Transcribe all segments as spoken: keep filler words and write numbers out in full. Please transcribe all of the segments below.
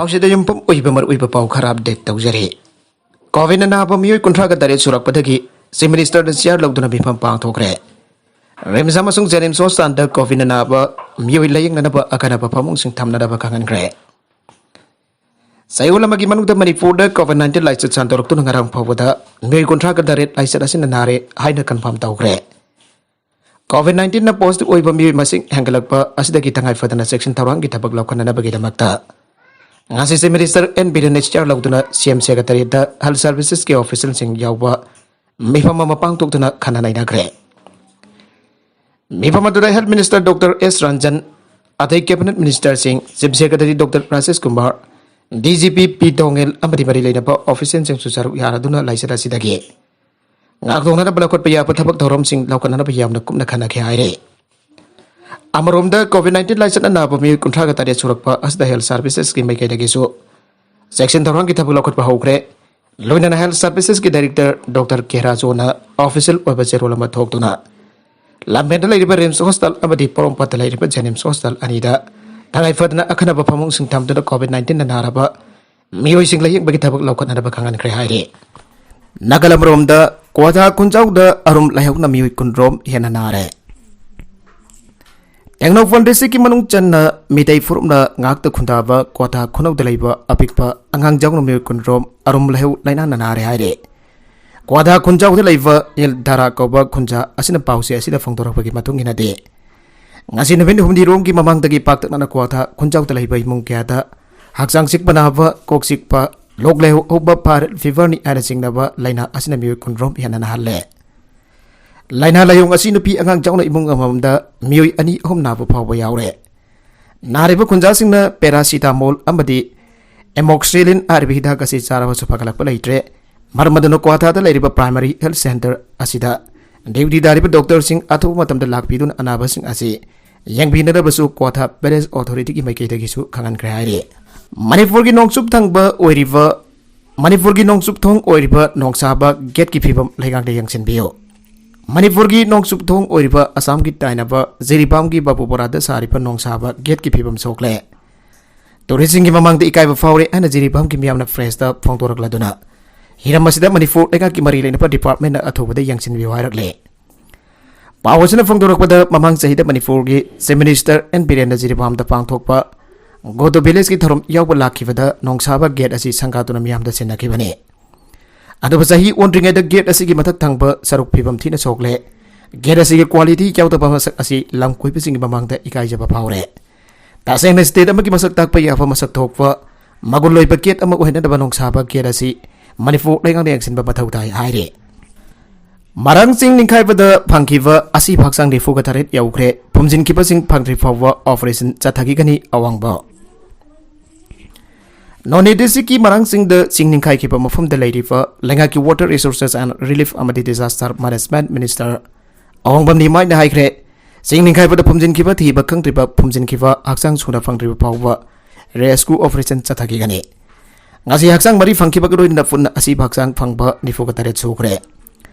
ꯄꯥꯎꯁꯤꯗ ꯌꯨꯝꯐꯝ ꯑꯣꯏꯕ ꯃꯔꯨꯑꯣꯏꯕ ꯄꯥꯎ ꯈꯔ ꯑꯞꯗꯦꯠ ꯇꯧꯖꯔꯤ꯫ ꯀꯣꯚꯤꯗ ꯅꯥꯕ ꯃꯤꯑꯣꯏ ꯀꯨꯟꯊ꯭ꯔꯥꯒ ꯇꯔꯦꯠ ꯁꯨꯔꯛꯄꯗꯒꯤ ꯆꯤꯐ ꯃꯤꯅꯤꯁꯇꯔꯗ ꯆꯤꯌꯥꯔ ꯂꯧꯗꯨꯅ ꯃꯤꯐꯝ ꯄꯥꯡꯊꯣꯛꯈ꯭ꯔꯦ꯫ ꯔꯤꯝꯁ ꯑꯃꯁꯨꯡ ꯖꯦꯅꯤꯝꯁ ꯍꯣꯁꯄꯤꯇꯥꯜꯗ ꯀꯣꯚꯤꯗ ꯅꯥꯕ ꯃꯤꯑꯣꯏ ꯂꯥꯌꯦꯡꯅꯅꯕ ꯑꯀꯟꯅꯕ ꯐꯃꯨꯡꯁꯤꯡ ꯊꯝꯅꯅꯕ ꯈꯪꯍꯟꯈ꯭ꯔꯦ꯫ ꯆꯌꯣꯜ ꯑꯃꯒꯤ ꯃꯅꯨꯡꯗ ꯃꯅꯤꯄꯨꯔꯗ ꯀꯣꯚꯤꯗ ꯅꯥꯏꯟꯇꯤꯟ ꯂꯥꯏꯆꯠ ꯁꯟꯗꯣꯔꯛꯇꯨꯅ ꯉꯔꯥꯡ ꯐꯥꯎꯕꯗ ꯃꯤꯑꯣꯏ ꯀꯨꯟꯊ꯭ꯔꯥꯒ ꯇꯔꯦꯠ ꯂꯥꯏꯆꯠ ꯑꯁꯤꯅ ꯅꯥꯔꯦ ꯍꯥꯏꯅ ꯀꯟꯐꯥꯔꯝ ꯇꯧꯈ꯭ꯔꯦ꯫ ꯀꯣꯚꯤꯗ ꯅꯥꯏꯟꯇꯤꯟꯅ ꯄꯣꯖꯤꯇꯤꯚ ꯑꯣꯏꯕ ꯃꯤꯑꯣꯏ ꯃꯁꯤꯡ ꯍꯦꯟꯒꯠꯂꯛꯄ ꯑꯁꯤꯗꯒꯤ ꯇꯉꯥꯏ ꯐꯗꯅ ꯆꯦꯛꯁꯤꯟ ꯊꯧꯔꯥꯡꯒꯤ ꯊꯕꯛ ꯂꯧꯈꯠꯅꯅꯕꯒꯤꯗꯃꯛꯇ ꯉꯁꯤ ꯆꯤꯐ ꯃꯤꯅꯤꯁꯇꯔ ꯑꯦꯟ ꯕꯤꯔꯦꯟꯅ ꯆꯤꯌꯥꯔ ꯂꯧꯗꯨꯅ ꯁꯤ ꯑꯦꯝ ꯁꯦꯀ꯭ꯔꯦꯇꯔꯤꯌꯦꯠꯇ ꯍꯦꯜꯊ ꯁꯔꯚꯤꯁꯦꯁꯀꯤ ꯑꯣꯐꯤꯁꯤꯌꯦꯜꯁꯤꯡ ꯌꯥꯎꯕ ꯃꯤꯐꯝ ꯑꯃ ꯄꯥꯡꯊꯣꯛꯇꯨꯅ ꯈꯟꯅ ꯅꯩꯅꯈ꯭ꯔꯦ꯫ ꯃꯤꯐꯝ ꯑꯗꯨꯗ health minister doctor S Ranjan, ꯑꯇꯩ ꯀꯦꯕꯤꯅꯦꯠ ꯃꯤꯅꯤꯁꯇꯔꯁꯤꯡ, chief secretary doctor Rajesh Kumar, D G P P Doungel ꯑꯃꯗꯤ ꯃꯔꯤ ꯂꯩꯅꯕ ꯑꯣꯐꯤꯁꯤꯌꯦꯜꯁꯤꯡꯁꯨ ꯁꯔꯨꯛ ꯌꯥꯔꯗꯨꯅ ꯂꯥꯏꯆꯠ ꯑꯁꯤꯗꯒꯤ ꯉꯥꯛꯊꯣꯛꯅꯅꯕ ꯂꯧꯈꯠꯄ ꯌꯥꯕ ꯊꯕꯛ ꯊꯧꯔꯝꯁꯤꯡ ꯂꯧꯈꯠꯅꯅꯕ ꯌꯥꯝꯅ ꯀꯨꯞꯅ ꯈꯟꯅꯈꯤ ꯍꯥꯏꯔꯤ꯫ ꯑꯃꯔꯣꯝꯗ ꯀꯣꯚꯤꯗ ꯅꯥꯏꯟꯇꯤꯟ ꯂꯥꯏꯆꯠꯅ ꯅꯥꯕ ꯃꯤꯑꯣꯏ ꯀꯨꯟꯊ꯭ꯔꯥꯒ ꯇꯔꯦꯠ ꯁꯨꯔꯛꯄ ꯑꯁꯤꯗ ꯍꯦꯜꯊ ꯁꯔꯚꯤꯁꯦꯁꯀꯤ ꯃꯥꯏꯀꯩꯗꯒꯤꯁꯨ ꯆꯦꯛꯁꯤꯟ ꯊꯧꯔꯥꯡꯒꯤ ꯊꯕꯛ ꯂꯧꯈꯠꯄ ꯍꯧꯈ꯭ꯔꯦ꯫ ꯂꯣꯏꯅꯅ ꯍꯦꯜꯊ ꯁꯔꯚꯤꯁꯦꯁꯀꯤ ꯗꯥꯏꯔꯦꯛꯇꯔ ꯗꯣꯛꯇꯔ ꯀꯦ ꯔꯥꯖꯨꯅ ꯑꯣꯐꯤꯁꯤꯌꯦꯜ ꯑꯣꯏꯕ ꯆꯦꯔꯣꯜ ꯑꯃ ꯊꯣꯛꯇꯨꯅ ꯂꯝꯐꯦꯜꯗ ꯂꯩꯔꯤꯕ ꯔꯤꯝꯁ ꯍꯣꯁꯄꯤꯇꯥꯜ ꯑꯃꯗꯤ ꯄꯣꯔꯣꯝꯄꯥꯠꯇ ꯂꯩꯔꯤꯕ ꯖꯦꯅꯤꯝꯁ ꯍꯣꯁꯄꯤꯇꯥꯜ ꯑꯅꯤꯗ ꯇꯉꯥꯏ ꯐꯗꯅ ꯑꯀꯟꯅꯕ ꯐꯃꯨꯡꯁꯤꯡ ꯊꯝꯗꯨꯅ ꯀꯣꯚꯤꯗ ꯅꯥꯏꯟꯇꯤꯟꯅ ꯅꯥꯔꯕ ꯃꯤꯑꯣꯏꯁꯤꯡ ꯂꯥꯌꯦꯡꯕꯒꯤ ꯊꯕꯛ ꯂꯧꯈꯠꯅꯅꯕ ꯈꯪꯍꯟꯈ꯭ꯔꯦ ꯍꯥꯏꯔꯤ꯫ ꯅꯥꯒꯥꯂꯝ ꯔꯣꯝꯗ ꯀ꯭ꯋꯥꯊꯥ ꯈꯨꯟꯖꯥꯎꯗ ꯑꯔꯨꯝ ꯂꯥꯏꯍꯧꯅ ꯃꯤꯑꯣꯏ ꯀꯨꯟꯔꯣꯝ ꯍꯦꯟꯅ ꯅꯥꯔꯦ꯫ ꯇꯦꯡꯅꯧꯄꯜ ꯗꯤꯁꯇ꯭ꯔꯤꯛꯀꯤ ꯃꯅꯨꯡ ꯆꯟꯅ ꯃꯤꯇꯩ ꯐꯨꯔꯨꯞꯅ ꯉꯥꯛꯇ ꯈꯨꯟꯗꯥꯕ ꯀ꯭ꯋꯥꯊꯥ ꯈꯨꯅꯧꯗ ꯂꯩꯕ ꯑꯄꯤꯛꯄ ꯑꯉꯥꯡ ꯌꯥꯎꯅ ꯃꯤꯑꯣꯏ ꯀꯨꯟꯔꯣꯝ ꯑꯔꯨꯝ ꯂꯥꯏꯍꯧ ꯂꯥꯏꯅꯥꯅ ꯅꯥꯔꯦ ꯍꯥꯏꯔꯦ꯫ ꯀ꯭ꯋꯥꯊꯥ ꯈꯨꯟꯖꯥꯎꯗ ꯂꯩꯕ ꯏꯜ ꯙꯥꯔꯥ ꯀꯧꯕ ꯈꯨꯟꯖꯥ ꯑꯁꯤꯅ ꯄꯥꯎꯆꯦ ꯑꯁꯤꯗ ꯐꯣꯡꯗꯣꯔꯛꯄꯒꯤ ꯃꯇꯨꯡ ꯏꯟꯅꯗꯤ, ꯉꯁꯤ ꯅꯨꯃꯤꯠ ꯍꯨꯝꯅꯤꯔꯣꯝꯒꯤ ꯃꯃꯥꯡꯗꯒꯤ ꯄꯥꯛꯇꯛꯅꯅ ꯀ꯭ꯋꯥꯊꯥ ꯈꯨꯟꯖꯥꯎꯗ ꯂꯩꯕ ꯏꯃꯨꯡ ꯀꯌꯥꯗ ꯍꯛꯆꯥꯡ ꯆꯤꯛꯄ ꯅꯥꯕ, ꯀꯣꯛ ꯆꯤꯛꯄ, ꯂꯣꯛ ꯂꯥꯏꯍꯧ ꯍꯧꯕ, ꯚꯥꯏꯔꯦꯜ ꯐꯤꯚꯔꯅꯤ ꯍꯥꯏꯅ ꯆꯤꯡꯅꯕ ꯂꯥꯏꯅꯥ ꯑꯁꯤꯅ ꯃꯤꯑꯣꯏ ꯀꯨꯟꯔꯣꯝ ꯍꯦꯟꯅ ꯅꯥꯍꯜꯂꯦ꯫ ꯂꯥꯏꯅꯥ ꯂꯥꯏꯑꯣꯡ ꯑꯁꯤ ꯅꯨꯄꯤ ꯑꯉꯥꯡ ꯌꯥꯎꯅ ꯏꯃꯨꯡ ꯑꯃꯃꯝꯗ ꯃꯤꯑꯣꯏ ꯑꯅꯤ ꯑꯍꯨꯝ ꯅꯥꯕ ꯐꯥꯎꯕ ꯌꯥꯎꯔꯦ꯫ ꯅꯥꯔꯤꯕ ꯈꯨꯟꯖꯥꯁꯤꯡꯅ ꯄꯦꯔꯥꯁꯤꯇꯥꯃꯣꯜ ꯑꯃꯗꯤ ꯑꯦꯃꯣꯛꯁꯤꯂꯤꯟ ꯍꯥꯏꯔꯤꯕ ꯍꯤꯗꯥꯛ ꯑꯁꯤ ꯆꯥꯔꯕꯁꯨ ꯐꯒꯠꯂꯛꯄ ꯂꯩꯇ꯭ꯔꯦ꯫ ꯃꯔꯝ ꯑꯗꯨꯅ ꯀ꯭ꯋꯥꯊꯥꯗ ꯂꯩꯔꯤꯕ ꯄ꯭ꯔꯥꯏꯃꯥꯔꯤ ꯍꯦꯜꯊ ꯁꯦꯟꯇꯔ ꯑꯁꯤꯗ ꯗ꯭ꯌꯨꯇꯤ ꯇꯥꯔꯤꯕ ꯗꯣꯛꯇꯔꯁꯤꯡ ꯑꯊꯨꯕ ꯃꯇꯝꯗ ꯂꯥꯛꯄꯤꯗꯨꯅ ꯑꯅꯥꯕꯁꯤꯡ ꯑꯁꯤ ꯌꯦꯡꯕꯤꯅꯅꯕꯁꯨ ꯀ꯭ꯋꯥꯊꯥ ꯚꯤꯂꯦꯖ ꯑꯣꯊꯣꯔꯤꯇꯤꯒꯤ ꯃꯥꯏꯀꯩꯗꯒꯤꯁꯨ ꯈꯪꯍꯟꯈ꯭ꯔꯦ ꯍꯥꯏꯔꯤ꯫ ꯃꯅꯤꯄꯨꯔꯒꯤ ꯅꯣꯡꯆꯨꯞ ꯊꯪꯕ ꯑꯣꯏꯔꯤꯕ, ꯃꯅꯤꯄꯨꯔꯒꯤ ꯅꯣꯡꯆꯨꯞ ꯊꯣꯡ ꯑꯣꯏꯔꯤꯕ ꯅꯣꯡꯁꯥꯕ ꯒꯦꯠꯀꯤ ꯐꯤꯕꯝ ꯂꯩꯉꯥꯛꯅ ꯌꯦꯡꯁꯤꯟꯕꯤꯌꯨ꯫ ꯃꯅꯤꯄꯨꯔꯒꯤ ꯅꯣꯡꯆꯨꯞ ꯊꯣꯡ ꯑꯣꯏꯔꯤꯕ ꯑꯁꯥꯝꯒꯤ ꯇꯥꯏꯅꯕ ꯖꯤꯔꯤꯕꯥꯝꯒꯤ ꯕꯥꯕꯨꯄꯨꯔꯥꯗ ꯁꯥꯔꯤꯕ ꯅꯣꯡꯁꯥꯕ ꯒꯦꯠꯀꯤ ꯐꯤꯕꯝ ꯁꯣꯛꯂꯦ꯫ ꯇꯨꯔꯤꯁꯁꯤꯡꯒꯤ ꯃꯃꯥꯡꯗ ꯏꯀꯥꯏꯕ ꯐꯥꯎꯔꯦ ꯍꯥꯏꯅ ꯖꯤꯔꯤꯕꯥꯝꯒꯤ ꯃꯤꯌꯥꯝꯅ ꯄ꯭ꯔꯦꯁꯇ ꯐꯣꯡꯗꯣꯔꯛꯂꯗꯨꯅ, ꯍꯤꯔꯝ ꯑꯁꯤꯗ ꯃꯅꯤꯄꯨꯔ ꯂꯩꯉꯥꯛꯀꯤ ꯃꯔꯤ ꯂꯩꯅꯕ ꯗꯤꯄꯥꯔꯠꯃꯦꯟꯅ ꯑꯊꯨꯕꯗ ꯌꯦꯡꯁꯤꯟꯕꯤꯌꯨ ꯍꯥꯏꯔꯛꯂꯦ꯫ ꯄꯥꯎ ꯑꯁꯤꯅ ꯐꯣꯡꯗꯣꯔꯛꯄꯗ, ꯃꯃꯥꯡ ꯆꯍꯤꯗ ꯃꯅꯤꯄꯨꯔꯒꯤ ꯆꯤꯐ ꯃꯤꯅꯤꯁꯇꯔ ꯑꯦꯟ ꯕꯤꯔꯦꯟꯅ ꯖꯤꯔꯤꯕꯥꯝꯗ ꯄꯥꯡꯊꯣꯛꯄ ꯒꯣꯗꯣ ꯚꯤꯂꯦꯖꯀꯤ ꯊꯧꯔꯝ ꯌꯥꯎꯕ ꯂꯥꯛꯈꯤꯕꯗ ꯅꯣꯡꯁꯥꯕ ꯒꯦꯠ ꯑꯁꯤ ꯁꯪꯒꯥꯗꯨꯅ ꯃꯤꯌꯥꯝꯗ ꯁꯤꯟꯅꯈꯤꯕꯅꯤ꯫ ꯑꯗꯨꯕꯨ ꯆꯍꯤ ꯑꯣꯟꯗ꯭ꯔꯤꯉꯩꯗ ꯒꯦꯠ ꯑꯁꯤꯒꯤ ꯃꯊꯛ ꯊꯪꯕ ꯁꯔꯨꯛ ꯐꯤꯕꯝ ꯊꯤꯅ ꯁꯣꯛꯂꯦ꯫ ꯒꯦꯠ ꯑꯁꯤꯒꯤ ꯀ꯭ꯋꯥꯂꯤꯇꯤ ꯌꯥꯎꯗꯕ ꯃꯁꯛ ꯑꯁꯤ ꯂꯝ ꯀꯣꯏꯕꯁꯤꯡꯒꯤ ꯃꯃꯥꯡꯗ ꯏꯀꯥꯏꯖꯕ ꯐꯥꯎꯔꯦ꯫ ꯇꯁꯦꯡꯅ ꯁ꯭ꯇꯦꯠ ꯑꯃꯒꯤ ꯃꯁꯛ ꯇꯥꯛꯄ ꯌꯥꯕ ꯃꯁꯛ ꯊꯣꯛꯄ ꯃꯒꯨꯟ ꯂꯣꯏꯕ ꯒꯦꯠ ꯑꯃ ꯑꯣꯏꯍꯟꯅꯕ ꯅꯣꯡꯁꯥꯕ ꯒꯦꯠ ꯑꯁꯤ ꯃꯅꯤꯄꯨꯔ ꯂꯩꯉꯥꯛꯅ ꯌꯦꯡꯁꯤꯟꯕ ꯃꯊꯧ ꯇꯥꯏ ꯍꯥꯏꯔꯤ꯫ ꯃꯔꯥꯡ ꯆꯤꯡ ꯅꯤꯡꯈꯥꯏꯕꯗ ꯐꯪꯈꯤꯕ ꯑꯁꯤꯕ ꯍꯛꯆꯥꯡ ꯅꯤꯐꯨꯒ ꯇꯔꯦꯠ ꯌꯧꯈ꯭ꯔꯦ꯫ ꯐꯨꯝꯖꯤꯟꯈꯤꯕꯁꯤꯡ ꯐꯪꯗ꯭ꯔꯤ ꯐꯥꯎꯕ ꯑꯣꯄꯔꯦꯁꯟ ꯆꯠꯊꯈꯤꯒꯅꯤ꯫ ꯑꯋꯥꯡꯕ ꯅꯣꯅꯦ ꯗꯤꯁꯇ꯭ꯔꯤꯛꯀꯤ ꯃꯔꯥꯡ ꯆꯤꯡꯗ ꯆꯤꯡ ꯅꯤꯡꯈꯥꯏꯈꯤꯕ ꯃꯐꯝꯗ ꯂꯩꯔꯤꯕ ꯂꯩꯉꯥꯛꯀꯤ Water Resources and Relief ꯑꯃꯗꯤ Disaster Management Minister ꯑꯋꯥꯡꯕꯝ ꯅꯤꯃꯥꯏꯅ ꯍꯥꯏꯈ꯭ꯔꯦ, ꯆꯤꯡ ꯅꯤꯡꯈꯥꯏꯕꯗ ꯐꯨꯝꯖꯤꯟꯈꯤꯕ ꯊꯤꯕ ꯈꯪꯗ꯭ꯔꯤꯕ, ꯐꯨꯝꯖꯤꯟꯈꯤꯕ ꯍꯛꯆꯥꯡ ꯁꯨꯅ ꯐꯪꯗ꯭ꯔꯤꯕ ꯐꯥꯎꯕ ꯔꯦꯁꯀ꯭ꯌꯨ ꯑꯣꯄꯔꯦꯁꯟ ꯆꯠꯊꯈꯤꯒꯅꯤ꯫ ꯉꯁꯤ ꯍꯛꯆꯥꯡ ꯃꯔꯤ ꯐꯪꯈꯤꯕꯒ ꯂꯣꯏꯅꯅ ꯄꯨꯟꯅ ꯑꯁꯤꯕ ꯍꯛꯆꯥꯡ ꯐꯪꯕ ꯅꯤꯐꯨꯒ ꯇꯔꯦꯠ ꯁꯨꯈ꯭ꯔꯦ꯫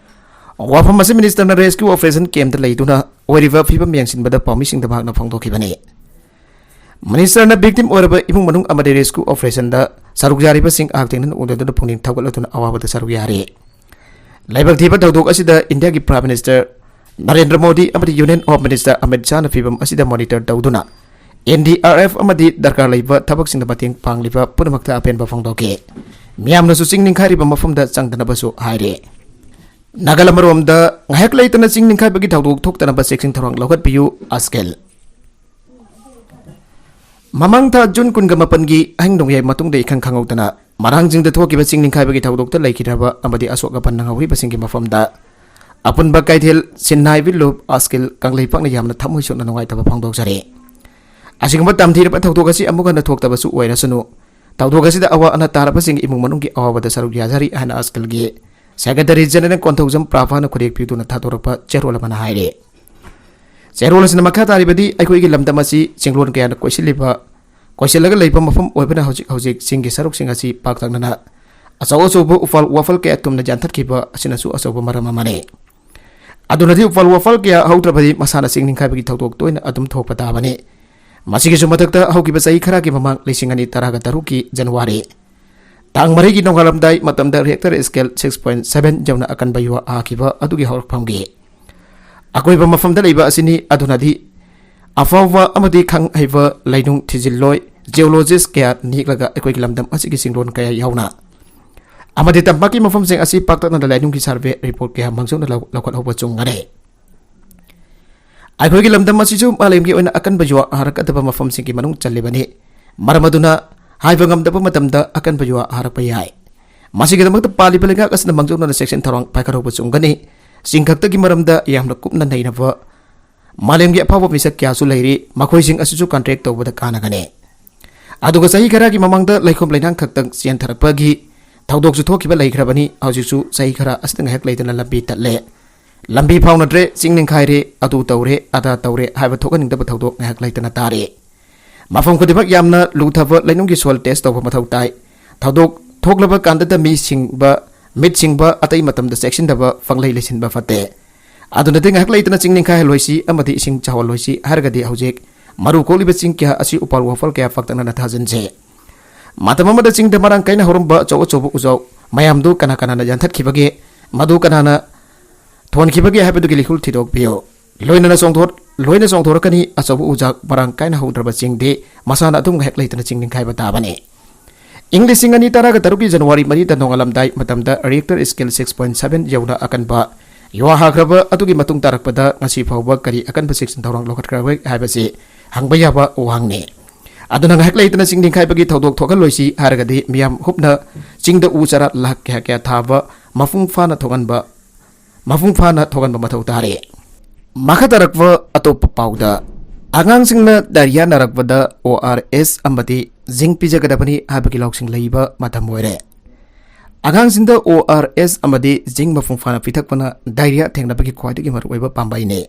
ꯋꯥꯐꯝ ꯑꯁꯤ ꯃꯤꯅꯤꯁꯇꯔꯅ ꯔꯦꯁꯀ꯭ꯌꯨ ꯑꯣꯄꯔꯦꯁꯟ ꯀꯦꯝꯞꯇ ꯂꯩꯗꯨꯅ ꯑꯣꯏꯔꯤꯕ ꯐꯤꯕꯝ ꯌꯦꯡꯁꯤꯟꯕꯗ ꯄꯥꯎꯃꯤꯁꯤꯡꯗ ꯃꯍꯥꯛꯅ ꯐꯣꯡꯗꯣꯛꯈꯤꯕꯅꯤ꯫ ꯃꯤꯅꯤꯁꯇꯔꯅ ꯚꯤꯛꯇꯤꯝ ꯑꯣꯏꯔꯕ ꯏꯃꯨꯡ ꯃꯅꯨꯡ ꯑꯃꯗꯤ ꯔꯦꯁꯀ꯭ꯌꯨ ꯑꯣꯄꯔꯦꯁꯟꯗ ꯁꯔꯨꯛ ꯌꯥꯔꯤꯕꯁꯤꯡ ꯉꯥꯏꯍꯥꯛ ꯊꯦꯡꯅꯅ ꯎꯅꯗꯨꯅ ꯄꯨꯛꯅꯤꯡ ꯊꯧꯒꯠꯂꯗꯨꯅ ꯑꯋꯥꯕꯗ ꯁꯔꯨꯛ ꯌꯥꯔꯤ꯫ ꯂꯥꯏꯕꯛ ꯊꯤꯕ ꯊꯧꯗꯣꯛ ꯑꯁꯤꯗ ꯏꯟꯗꯤꯌꯥꯒꯤ ꯄ꯭ꯔꯥꯏꯝ ꯃꯤꯅꯤꯁꯇꯔ ꯅꯔꯦꯟꯗ꯭ꯔ ꯃꯣꯗꯤ ꯑꯃꯗꯤ ꯌꯨꯅꯤꯌꯟ ꯍꯣꯝ ꯃꯤꯅꯤꯁꯇꯔ ꯑꯃꯤꯠ ꯁꯥꯍꯅ ꯐꯤꯕꯝ ꯑꯁꯤꯗ ꯃꯣꯅꯤꯇꯔ ꯇꯧꯗꯨꯅ ꯑꯦꯟ ꯗꯤ ꯑꯥꯔ ꯑꯦꯐ ꯑꯃꯗꯤ ꯗꯔꯀꯥꯔ ꯂꯩꯕ ꯊꯕꯛꯁꯤꯡꯗ ꯃꯇꯦꯡ ꯄꯥꯡꯂꯤꯕ ꯄꯨꯝꯅꯃꯛꯇ ꯑꯄꯦꯟꯕ ꯐꯣꯡꯗꯣꯛꯈꯤ꯫ ꯃꯤꯌꯥꯝꯅꯁꯨ ꯆꯤꯡ ꯅꯤꯡꯈꯥꯏꯔꯤꯕ ꯃꯐꯝꯗ ꯆꯪꯗꯅꯕꯁꯨ ꯍꯥꯏꯔꯤ꯫ ꯅꯥꯒꯥꯂꯦꯟ ꯑꯃꯔꯣꯝꯗ ꯉꯥꯏꯍꯥꯛ ꯂꯩꯇꯅ ꯆꯤꯡ ꯅꯤꯡꯈꯥꯏꯕꯒꯤ ꯊꯧꯗꯣꯛ ꯊꯣꯛꯇꯅꯕ ꯆꯦꯛꯁꯤꯟ ꯊꯧꯔꯥꯡ ꯂꯧꯈꯠꯄꯤꯌꯨ꯫ ꯑꯁꯀꯦꯜ ꯃꯃꯥꯡ ꯊꯥ ꯖꯨꯟ ꯀꯨꯟꯒ ꯃꯥꯄꯟꯒꯤ ꯑꯍꯤꯡ ꯅꯣꯡꯌꯥꯏ ꯃꯇꯨꯡꯗ ꯏꯈꯪ ꯈꯪꯍꯧꯗꯅ ꯃꯔꯥꯡ ꯆꯤꯡꯗ ꯊꯣꯛꯈꯤꯕ ꯆꯤꯡ ꯅꯤꯡꯈꯥꯏꯕꯒꯤ ꯊꯧꯗꯣꯛꯇ ꯂꯩꯈꯤꯗ꯭ꯔꯕ ꯑꯃꯗꯤ ꯑꯁꯣꯛ ꯑꯄꯟ ꯅꯪꯍꯧꯔꯤꯕꯁꯤꯡꯒꯤ ꯃꯐꯝꯗ ꯑꯄꯨꯟꯕ ꯀꯩꯊꯦꯜ ꯁꯤꯟꯅꯥꯏꯕꯤ ꯂꯨꯞ ꯑꯁꯀꯤꯜ ꯀꯪꯂꯩꯄꯥꯛꯅ ꯌꯥꯝꯅ ꯊꯃꯣꯏ ꯁꯣꯛꯅ ꯅꯨꯡꯉꯥꯏꯇꯕ ꯐꯣꯡꯗꯣꯛꯆꯔꯤ꯫ ꯑꯁꯤꯒꯨꯝꯕ ꯇꯝꯊꯤꯔꯕ ꯊꯧꯗꯣꯛ ꯑꯁꯤ ꯑꯃꯨꯛ ꯍꯟꯅ ꯊꯣꯛꯇꯕꯁꯨ ꯑꯣꯏꯔꯁꯅꯨ꯫ ꯊꯧꯗꯣꯛ ꯑꯁꯤꯗ ꯑꯋꯥ ꯑꯅꯥ ꯇꯥꯔꯕꯁꯤꯡꯒꯤ ꯏꯃꯨꯡ ꯃꯅꯨꯡꯒꯤ ꯑꯋꯥꯕꯗ ꯁꯔꯨꯛ ꯌꯥꯖꯔꯤ ꯍꯥꯏꯅ ꯑꯁꯀꯤꯜꯒꯤ ꯁꯦꯀ꯭ꯔꯦꯇꯔꯤ ꯖꯦꯅꯔꯦꯜ ꯀꯣꯟꯊꯧꯖꯝ ꯄ꯭ꯔꯥꯚꯥꯅ ꯈꯨꯗꯦꯛ ꯄꯤꯗꯨꯅ ꯊꯥꯗꯣꯔꯛꯄ ꯆꯦꯔꯣꯜ ꯑꯃꯅ ꯍꯥꯏꯔꯤ꯫ ꯆꯦꯔꯣꯜ ꯑꯁꯤꯅ ꯃꯈꯥ ꯇꯥꯔꯤꯕꯗꯤ, ꯑꯩꯈꯣꯏꯒꯤ ꯂꯝꯗꯝ ꯑꯁꯤ ꯆꯤꯡꯂꯣꯟ ꯀꯌꯥꯅ ꯀꯣꯏꯁꯤꯜꯂꯤꯕ, ꯀꯣꯏꯁꯤꯜꯂꯒ ꯂꯩꯕ ꯃꯐꯝ ꯑꯣꯏꯕꯅ ꯍꯧꯖꯤꯛ ꯍꯧꯖꯤꯛ ꯆꯤꯡꯒꯤ ꯁꯔꯨꯛꯁꯤꯡ ꯑꯁꯤ ꯄꯥꯛꯇꯛꯅꯅ ꯑꯆꯧ ꯑꯆꯧꯕ ꯎꯐꯥꯜ ꯋꯥꯐꯜ ꯀꯌꯥ ꯇꯨꯝꯅ ꯌꯥꯟꯊꯠꯈꯤꯕ ꯑꯁꯤꯅꯁꯨ ꯑꯆꯧꯕ ꯃꯔꯝ ꯑꯃꯅꯤ꯫ ꯑꯗꯨꯅꯗꯤ ꯎꯐꯥꯜ ꯋꯥꯐꯜ ꯀꯌꯥ ꯍꯧꯗ꯭ꯔꯕꯗꯤ ꯃꯁꯥꯅ ꯆꯤꯡ ꯅꯤꯡꯈꯥꯏꯕꯒꯤ ꯊꯧꯗꯣꯛ ꯇꯣꯏꯅ ꯑꯗꯨꯝ ꯊꯣꯛꯄ ꯇꯥꯕꯅꯤ꯫ ꯃꯁꯤꯒꯤꯁꯨ ꯃꯊꯛꯇ, ꯍꯧꯈꯤꯕ ꯆꯍꯤ ꯈꯔꯒꯤ ꯃꯃꯥꯡ, ꯂꯤꯁꯤꯡ ꯑꯅꯤ ꯇꯔꯥꯒ ꯇꯔꯨꯛꯀꯤ January ꯇꯥꯡ ꯃꯔꯤꯒꯤ ꯅꯣꯡꯉꯥꯜꯂꯝꯗꯥꯏ ꯃꯇꯝꯗ Richter scale six point seven ꯌꯧꯅ ꯑꯀꯟꯕ ꯌꯨꯍꯥ ꯍꯥꯈꯤꯕ ꯑꯗꯨꯒꯤ ꯍꯧꯔꯛꯐꯝꯒꯤ ꯑꯀꯣꯏꯕ ꯃꯐꯝꯗ ꯂꯩꯕ ꯑꯁꯤꯅꯤ꯫ ꯑꯗꯨꯅꯗꯤ ꯑꯐꯥꯎꯕ ꯑꯃꯗꯤ ꯈꯪ ꯍꯩꯕ ꯂꯩꯅꯨꯡ ꯊꯤꯖꯤꯜꯂꯣꯏ, geologist ꯀꯌꯥ ꯅꯦꯛꯂꯒ ꯑꯩꯈꯣꯏꯒꯤ ꯂꯝꯗꯝ ꯑꯁꯤꯒꯤ ꯆꯤꯡꯂꯣꯟ ꯀꯌꯥ ꯌꯥꯎꯅ ꯑꯃꯗꯤ ꯇꯝꯄꯥꯛꯀꯤ ꯃꯐꯝꯁꯤꯡ ꯑꯁꯤ ꯄꯥꯛꯇꯛꯅꯅ ꯂꯩꯅꯨꯡꯒꯤ survey report ꯀꯌꯥ ꯃꯥꯡꯖꯧꯅꯅ ꯂꯧ-, ꯂꯧꯈꯠꯍꯧꯕ ꯆꯨꯝꯒꯅꯤ꯫ ꯑꯩꯈꯣꯏꯒꯤ ꯂꯝꯗꯝ ꯑꯁꯤꯁꯨ ꯃꯥꯂꯦꯝꯒꯤ ꯑꯣꯏꯅ ꯑꯀꯟꯕ ꯌꯨꯍꯥ ꯍꯥꯔꯛꯀꯗꯕ ꯃꯐꯝꯁꯤꯡꯒꯤ ꯃꯅꯨꯡ ꯆꯜꯂꯤꯕꯅꯤ꯫ ꯃꯔꯝ ꯑꯗꯨꯅ ꯍꯥꯏꯕ ꯉꯝꯗꯕ ꯃꯇꯝꯗ ꯑꯀꯟꯕ ꯌꯨꯍꯥ ꯍꯥꯔꯛꯄ ꯌꯥꯏ꯫ ꯃꯁꯤꯒꯤꯗꯃꯛꯇ ꯄꯥꯜꯂꯤꯕ ꯂꯩꯉꯥꯛ ꯑꯁꯤꯅ ꯃꯥꯡꯖꯧꯅꯅ ꯆꯦꯛꯁꯤꯟ ꯊꯧꯔꯥꯡ ꯄꯥꯏꯈꯠꯍꯧꯕ ꯆꯨꯝꯒꯅꯤ꯫ ꯆꯤꯡ ꯈꯛꯇꯒꯤ ꯃꯔꯝꯗ ꯌꯥꯝꯅ ꯀꯨꯞꯅ ꯅꯩꯅꯕ ꯃꯥꯂꯦꯝꯒꯤ ꯑꯐꯥꯎꯕ ꯃꯤꯁꯛ ꯀꯌꯥꯁꯨ ꯂꯩꯔꯤ, ꯃꯈꯣꯏꯁꯤꯡ ꯑꯁꯤꯁꯨ contact ꯇꯧꯕꯗ ꯀꯥꯟꯅꯒꯅꯤ꯫ ꯑꯗꯨꯒ ꯆꯍꯤ ꯈꯔꯒꯤ ꯃꯃꯥꯡꯗ ꯂꯩꯈꯣꯝ ꯂꯩꯅꯥꯡ ꯈꯛꯇꯪ ꯆꯦꯟꯊꯔꯛꯄꯒꯤ ꯊꯧꯗꯣꯛꯁꯨ ꯊꯣꯛꯈꯤꯕ ꯂꯩꯈ꯭ꯔꯕꯅꯤ꯫ ꯍꯧꯖꯤꯛꯁꯨ ꯆꯍꯤ ꯈꯔ ꯑꯁꯤꯗ ꯉꯥꯏꯍꯥꯛ ꯂꯩꯇꯅ ꯂꯝꯕꯤ ꯇꯠꯂꯦ, ꯂꯝꯕꯤ ꯐꯥꯎꯅꯗ꯭ꯔꯦ, ꯆꯤꯡ ꯅꯤꯡꯈꯥꯏꯔꯦ, ꯑꯗꯨ ꯇꯧꯔꯦ, ꯑꯗꯥ ꯇꯧꯔꯦ ꯍꯥꯏꯕ ꯊꯣꯛꯍꯟꯅꯤꯡꯗꯕ ꯊꯧꯗꯣꯛ ꯉꯥꯏꯍꯥꯛ ꯂꯩꯇꯅ ꯇꯥꯔꯦ꯫ ꯃꯐꯝ ꯈꯨꯗꯤꯡꯃꯛ ꯌꯥꯝꯅ ꯂꯨꯊꯕ ꯂꯩꯅꯨꯡꯒꯤ soil test ꯇꯧꯕ ꯃꯊꯧ ꯇꯥꯏ꯫ ꯊꯧꯗꯣꯛ ꯊꯣꯛꯂꯕ ꯀꯥꯟꯗꯇ ꯃꯤ ꯁꯤꯡꯕ, ꯃꯤꯠ ꯁꯤꯡꯕ, ꯑꯇꯩ ꯃꯇꯝꯗ ꯆꯦꯛꯁꯤꯟꯗꯕ, ꯄꯪꯂꯩ ꯂꯩꯁꯤꯟꯕ ꯐꯠꯇꯦ꯫ ꯑꯗꯨꯅꯗꯤ ꯉꯥꯏꯍꯥꯛ ꯂꯩꯇꯅ ꯆꯤꯡ ꯅꯤꯡꯈꯥꯏꯍꯜꯂꯣꯏꯁꯤ ꯑꯃꯗꯤ ꯏꯁꯤꯡ ꯆꯥꯎꯍꯜꯂꯣꯏꯁꯤ ꯍꯥꯏꯔꯒꯗꯤ ꯍꯧꯖꯤꯛ ꯃꯔꯨ ꯀꯣꯛꯂꯤꯕ ꯆꯤꯡ ꯀꯌꯥ ꯑꯁꯤ ꯎꯄꯥꯜ ꯋꯥꯄꯥꯜ ꯀꯌꯥ ꯄꯥꯛꯇꯛꯅꯅ ꯊꯥꯖꯤꯟꯁꯦ꯫ ꯃꯇꯝ ꯑꯃꯗ ꯆꯤꯡꯗ ꯃꯔꯥꯡ ꯀꯥꯏꯅ ꯍꯧꯔꯝꯕ ꯑꯆꯧ ꯑꯆꯧꯕ ꯎꯖꯥꯎ ꯃꯌꯥꯝꯗꯨ ꯀꯅꯥ ꯀꯅꯥꯅ ꯌꯥꯟꯊꯠꯈꯤꯕꯒꯦ, ꯃꯗꯨ ꯀꯅꯥꯅ ꯊꯣꯟꯈꯤꯕꯒꯦ ꯍꯥꯏꯕꯗꯨꯒꯤ ꯂꯤꯈꯨꯜ ꯊꯤꯗꯣꯛꯄꯤꯌꯨ꯫ ꯂꯣꯏꯅꯅ ꯆꯣꯡꯊꯣꯛ-, ꯂꯣꯏꯅ ꯆꯣꯡꯊꯣꯔꯛꯀꯅꯤ꯫ ꯑꯆꯧꯕ ꯎꯖꯥꯛ ꯃꯔꯥꯡ ꯀꯥꯏꯅ ꯍꯧꯗ꯭ꯔꯕ ꯆꯤꯡꯗꯤ ꯃꯁꯥꯅ ꯑꯗꯨꯝ ꯉꯥꯏꯍꯥꯛ ꯂꯩꯇꯅ ꯆꯤꯡ ꯅꯤꯡꯈꯥꯏꯕ ꯇꯥꯕꯅꯤ꯫ ꯏꯪ ꯂꯤꯁꯤꯡ ꯑꯅꯤ ꯇꯔꯥꯒ ꯇꯔꯨꯛꯀꯤ January ꯃꯔꯤꯗ ꯅꯣꯡꯉꯥꯜꯂꯝꯗꯥꯏ ꯃꯇꯝꯗ Richter scale six point seven ꯌꯧꯅ ꯑꯀꯟꯕ ꯌꯨꯍꯥ ꯍꯥꯈ꯭ꯔꯕ ꯑꯗꯨꯒꯤ ꯃꯇꯨꯡ ꯇꯥꯔꯛꯄꯗ ꯉꯁꯤ ꯐꯥꯎꯕ ꯀꯔꯤ ꯑꯀꯟꯕ ꯆꯦꯛꯁꯤꯟ ꯊꯧꯔꯥꯡ ꯂꯧꯈꯠꯈ꯭ꯔꯕꯒꯦ ꯍꯥꯏꯕꯁꯤ ꯍꯪꯕ ꯌꯥꯕ ꯋꯥꯍꯪꯅꯤ꯫ ꯑꯗꯨꯅ ꯉꯥꯏꯍꯥꯛ ꯂꯩꯇꯅ ꯆꯤꯡ ꯅꯤꯡꯈꯥꯏꯕꯒꯤ ꯊꯧꯗꯣꯛ ꯊꯣꯛꯍꯜꯂꯣꯏꯁꯤ ꯍꯥꯏꯔꯒꯗꯤ ꯃꯤꯌꯥꯝ ꯍꯨꯞꯅ ꯆꯤꯡꯗ ꯎ ꯆꯥꯔꯥ ꯂꯥꯈ ꯀꯌꯥ ꯀꯌꯥ ꯊꯥꯕ ꯃꯄꯨꯡ ꯐꯥꯅ ꯊꯣꯛꯍꯟꯕ, ꯃꯄꯨꯡ ꯐꯥꯅ ꯊꯣꯛꯍꯟꯕ ꯃꯊꯧ ꯇꯥꯔꯦ꯫ ꯃꯈꯥ ꯇꯥꯔꯛꯄ ꯑꯇꯣꯞꯄ ꯄꯥꯎꯗ, ꯑꯉꯥꯡꯁꯤꯡꯅ diarrhea ꯅꯥꯔꯛꯄꯗ O R S ꯑꯃꯗꯤ zinc ꯄꯤꯖꯒꯗꯕꯅꯤ ꯍꯥꯏꯕꯒꯤ ꯂꯧꯁꯤꯡ ꯂꯩꯕ ꯃꯇꯝ ꯑꯣꯏꯔꯦ꯫ ꯑꯉꯥꯡꯁꯤꯡꯗ O R S ꯑꯃꯗꯤ zinc ꯃꯄꯨꯡ ꯐꯥꯅ ꯄꯤꯊꯛꯄꯅ diarrhea ꯊꯦꯡꯅꯕꯒꯤ ꯈ꯭ꯋꯥꯏꯗꯒꯤ ꯃꯔꯨꯑꯣꯏꯕ ꯄꯥꯝꯕꯩꯅꯤ꯫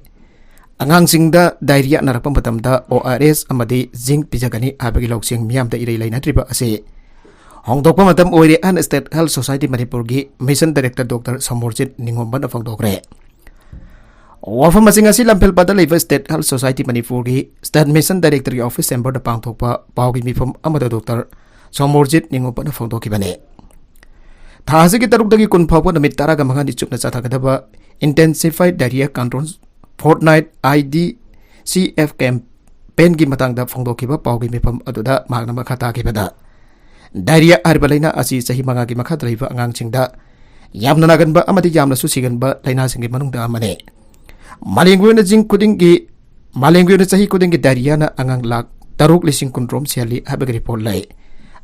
ꯑꯉꯥꯡꯁꯤꯡꯗ diarrhea ꯅꯥꯔꯛꯄ ꯃꯇꯝꯗ O R S ꯑꯃꯗꯤ zinc ꯄꯤꯖꯒꯅꯤ ꯍꯥꯏꯕꯒꯤ ꯂꯧꯁꯤꯡ ꯃꯤꯌꯥꯝꯗ ꯏꯔꯩ ꯂꯩꯅꯗ꯭ꯔꯤꯕ ꯑꯁꯤ ꯍꯣꯡꯗꯣꯛꯄ ꯃꯇꯝ ꯑꯣꯏꯔꯦ ꯍꯥꯏꯅ State Health Society ꯃꯅꯤꯄꯨꯔꯒꯤ Mission Director Doctor ꯁꯃꯣꯔꯖꯤꯠ ꯅꯤꯉꯣꯝꯕꯅ ꯐꯣꯡꯗꯣꯛꯈ꯭ꯔꯦ꯫ ꯋꯥꯐꯝ ꯑꯁꯤ ꯉꯁꯤ ꯂꯝꯐꯦꯜꯄꯥꯠꯇ ꯂꯩꯕ State Health Society ꯃꯅꯤꯄꯨꯔꯒꯤ State Mission Directorꯒꯤ office chamberꯗ ꯄꯥꯡꯊꯣꯛꯄ ꯄꯥꯎꯒꯤ ꯃꯤꯐꯝ ꯑꯃꯗ Doctor ꯁꯣꯃꯣꯔꯖꯤꯠ ꯅꯤꯉꯣꯝꯕꯅ ꯐꯣꯡꯗꯣꯛꯈꯤꯕꯅꯤ꯫ ꯊꯥ ꯑꯁꯤꯒꯤ ꯇꯔꯨꯛꯇꯒꯤ ꯀꯨꯟ ꯐꯥꯎꯕ ꯅꯨꯃꯤꯠ ꯇꯔꯥꯒ ꯃꯉꯥꯅꯤ ꯆꯨꯞꯅ ꯆꯠꯊꯒꯗꯕ Intensified Diarrhea Control Fortnight, IDCF campaignꯒꯤ ꯃꯇꯥꯡꯗ ꯐꯣꯡꯗꯣꯛꯈꯤꯕ ꯄꯥꯎꯒꯤ ꯃꯤꯐꯝ ꯑꯗꯨꯗ ꯃꯍꯥꯛꯅ ꯃꯈꯥ ꯇꯥꯈꯤꯕꯗ, diarrhea ꯍꯥꯏꯔꯤꯕ ꯂꯥꯏꯅꯥ ꯑꯁꯤ ꯆꯍꯤ ꯃꯉꯥꯒꯤ ꯃꯈꯥꯗ ꯂꯩꯕ ꯑꯉꯥꯡꯁꯤꯡꯗ ꯌꯥꯝꯅ ꯅꯥꯒꯟꯕ ꯑꯃꯗꯤ ꯌꯥꯝꯅꯁꯨ ꯁꯤꯒꯟꯕ ꯂꯥꯏꯅꯥꯁꯤꯡꯒꯤ ꯃꯅꯨꯡꯗ ꯑꯃꯅꯤ꯫ ꯃꯥꯂꯦꯝꯒꯤ ꯑꯣꯏꯅ ꯆꯤꯡ ꯈꯨꯗꯤꯡꯒꯤ, ꯃꯥꯂꯦꯝꯒꯤ ꯑꯣꯏꯅ ꯆꯍꯤ ꯈꯨꯗꯤꯡꯒꯤ diarrheaꯅ ꯑꯉꯥꯡ ꯂꯥꯈ ꯇꯔꯨꯛ ꯂꯤꯁꯤꯡ ꯀꯨꯟꯔꯣꯝ ꯁꯤꯍꯜꯂꯤ ꯍꯥꯏꯕꯒꯤ report ꯂꯩ꯫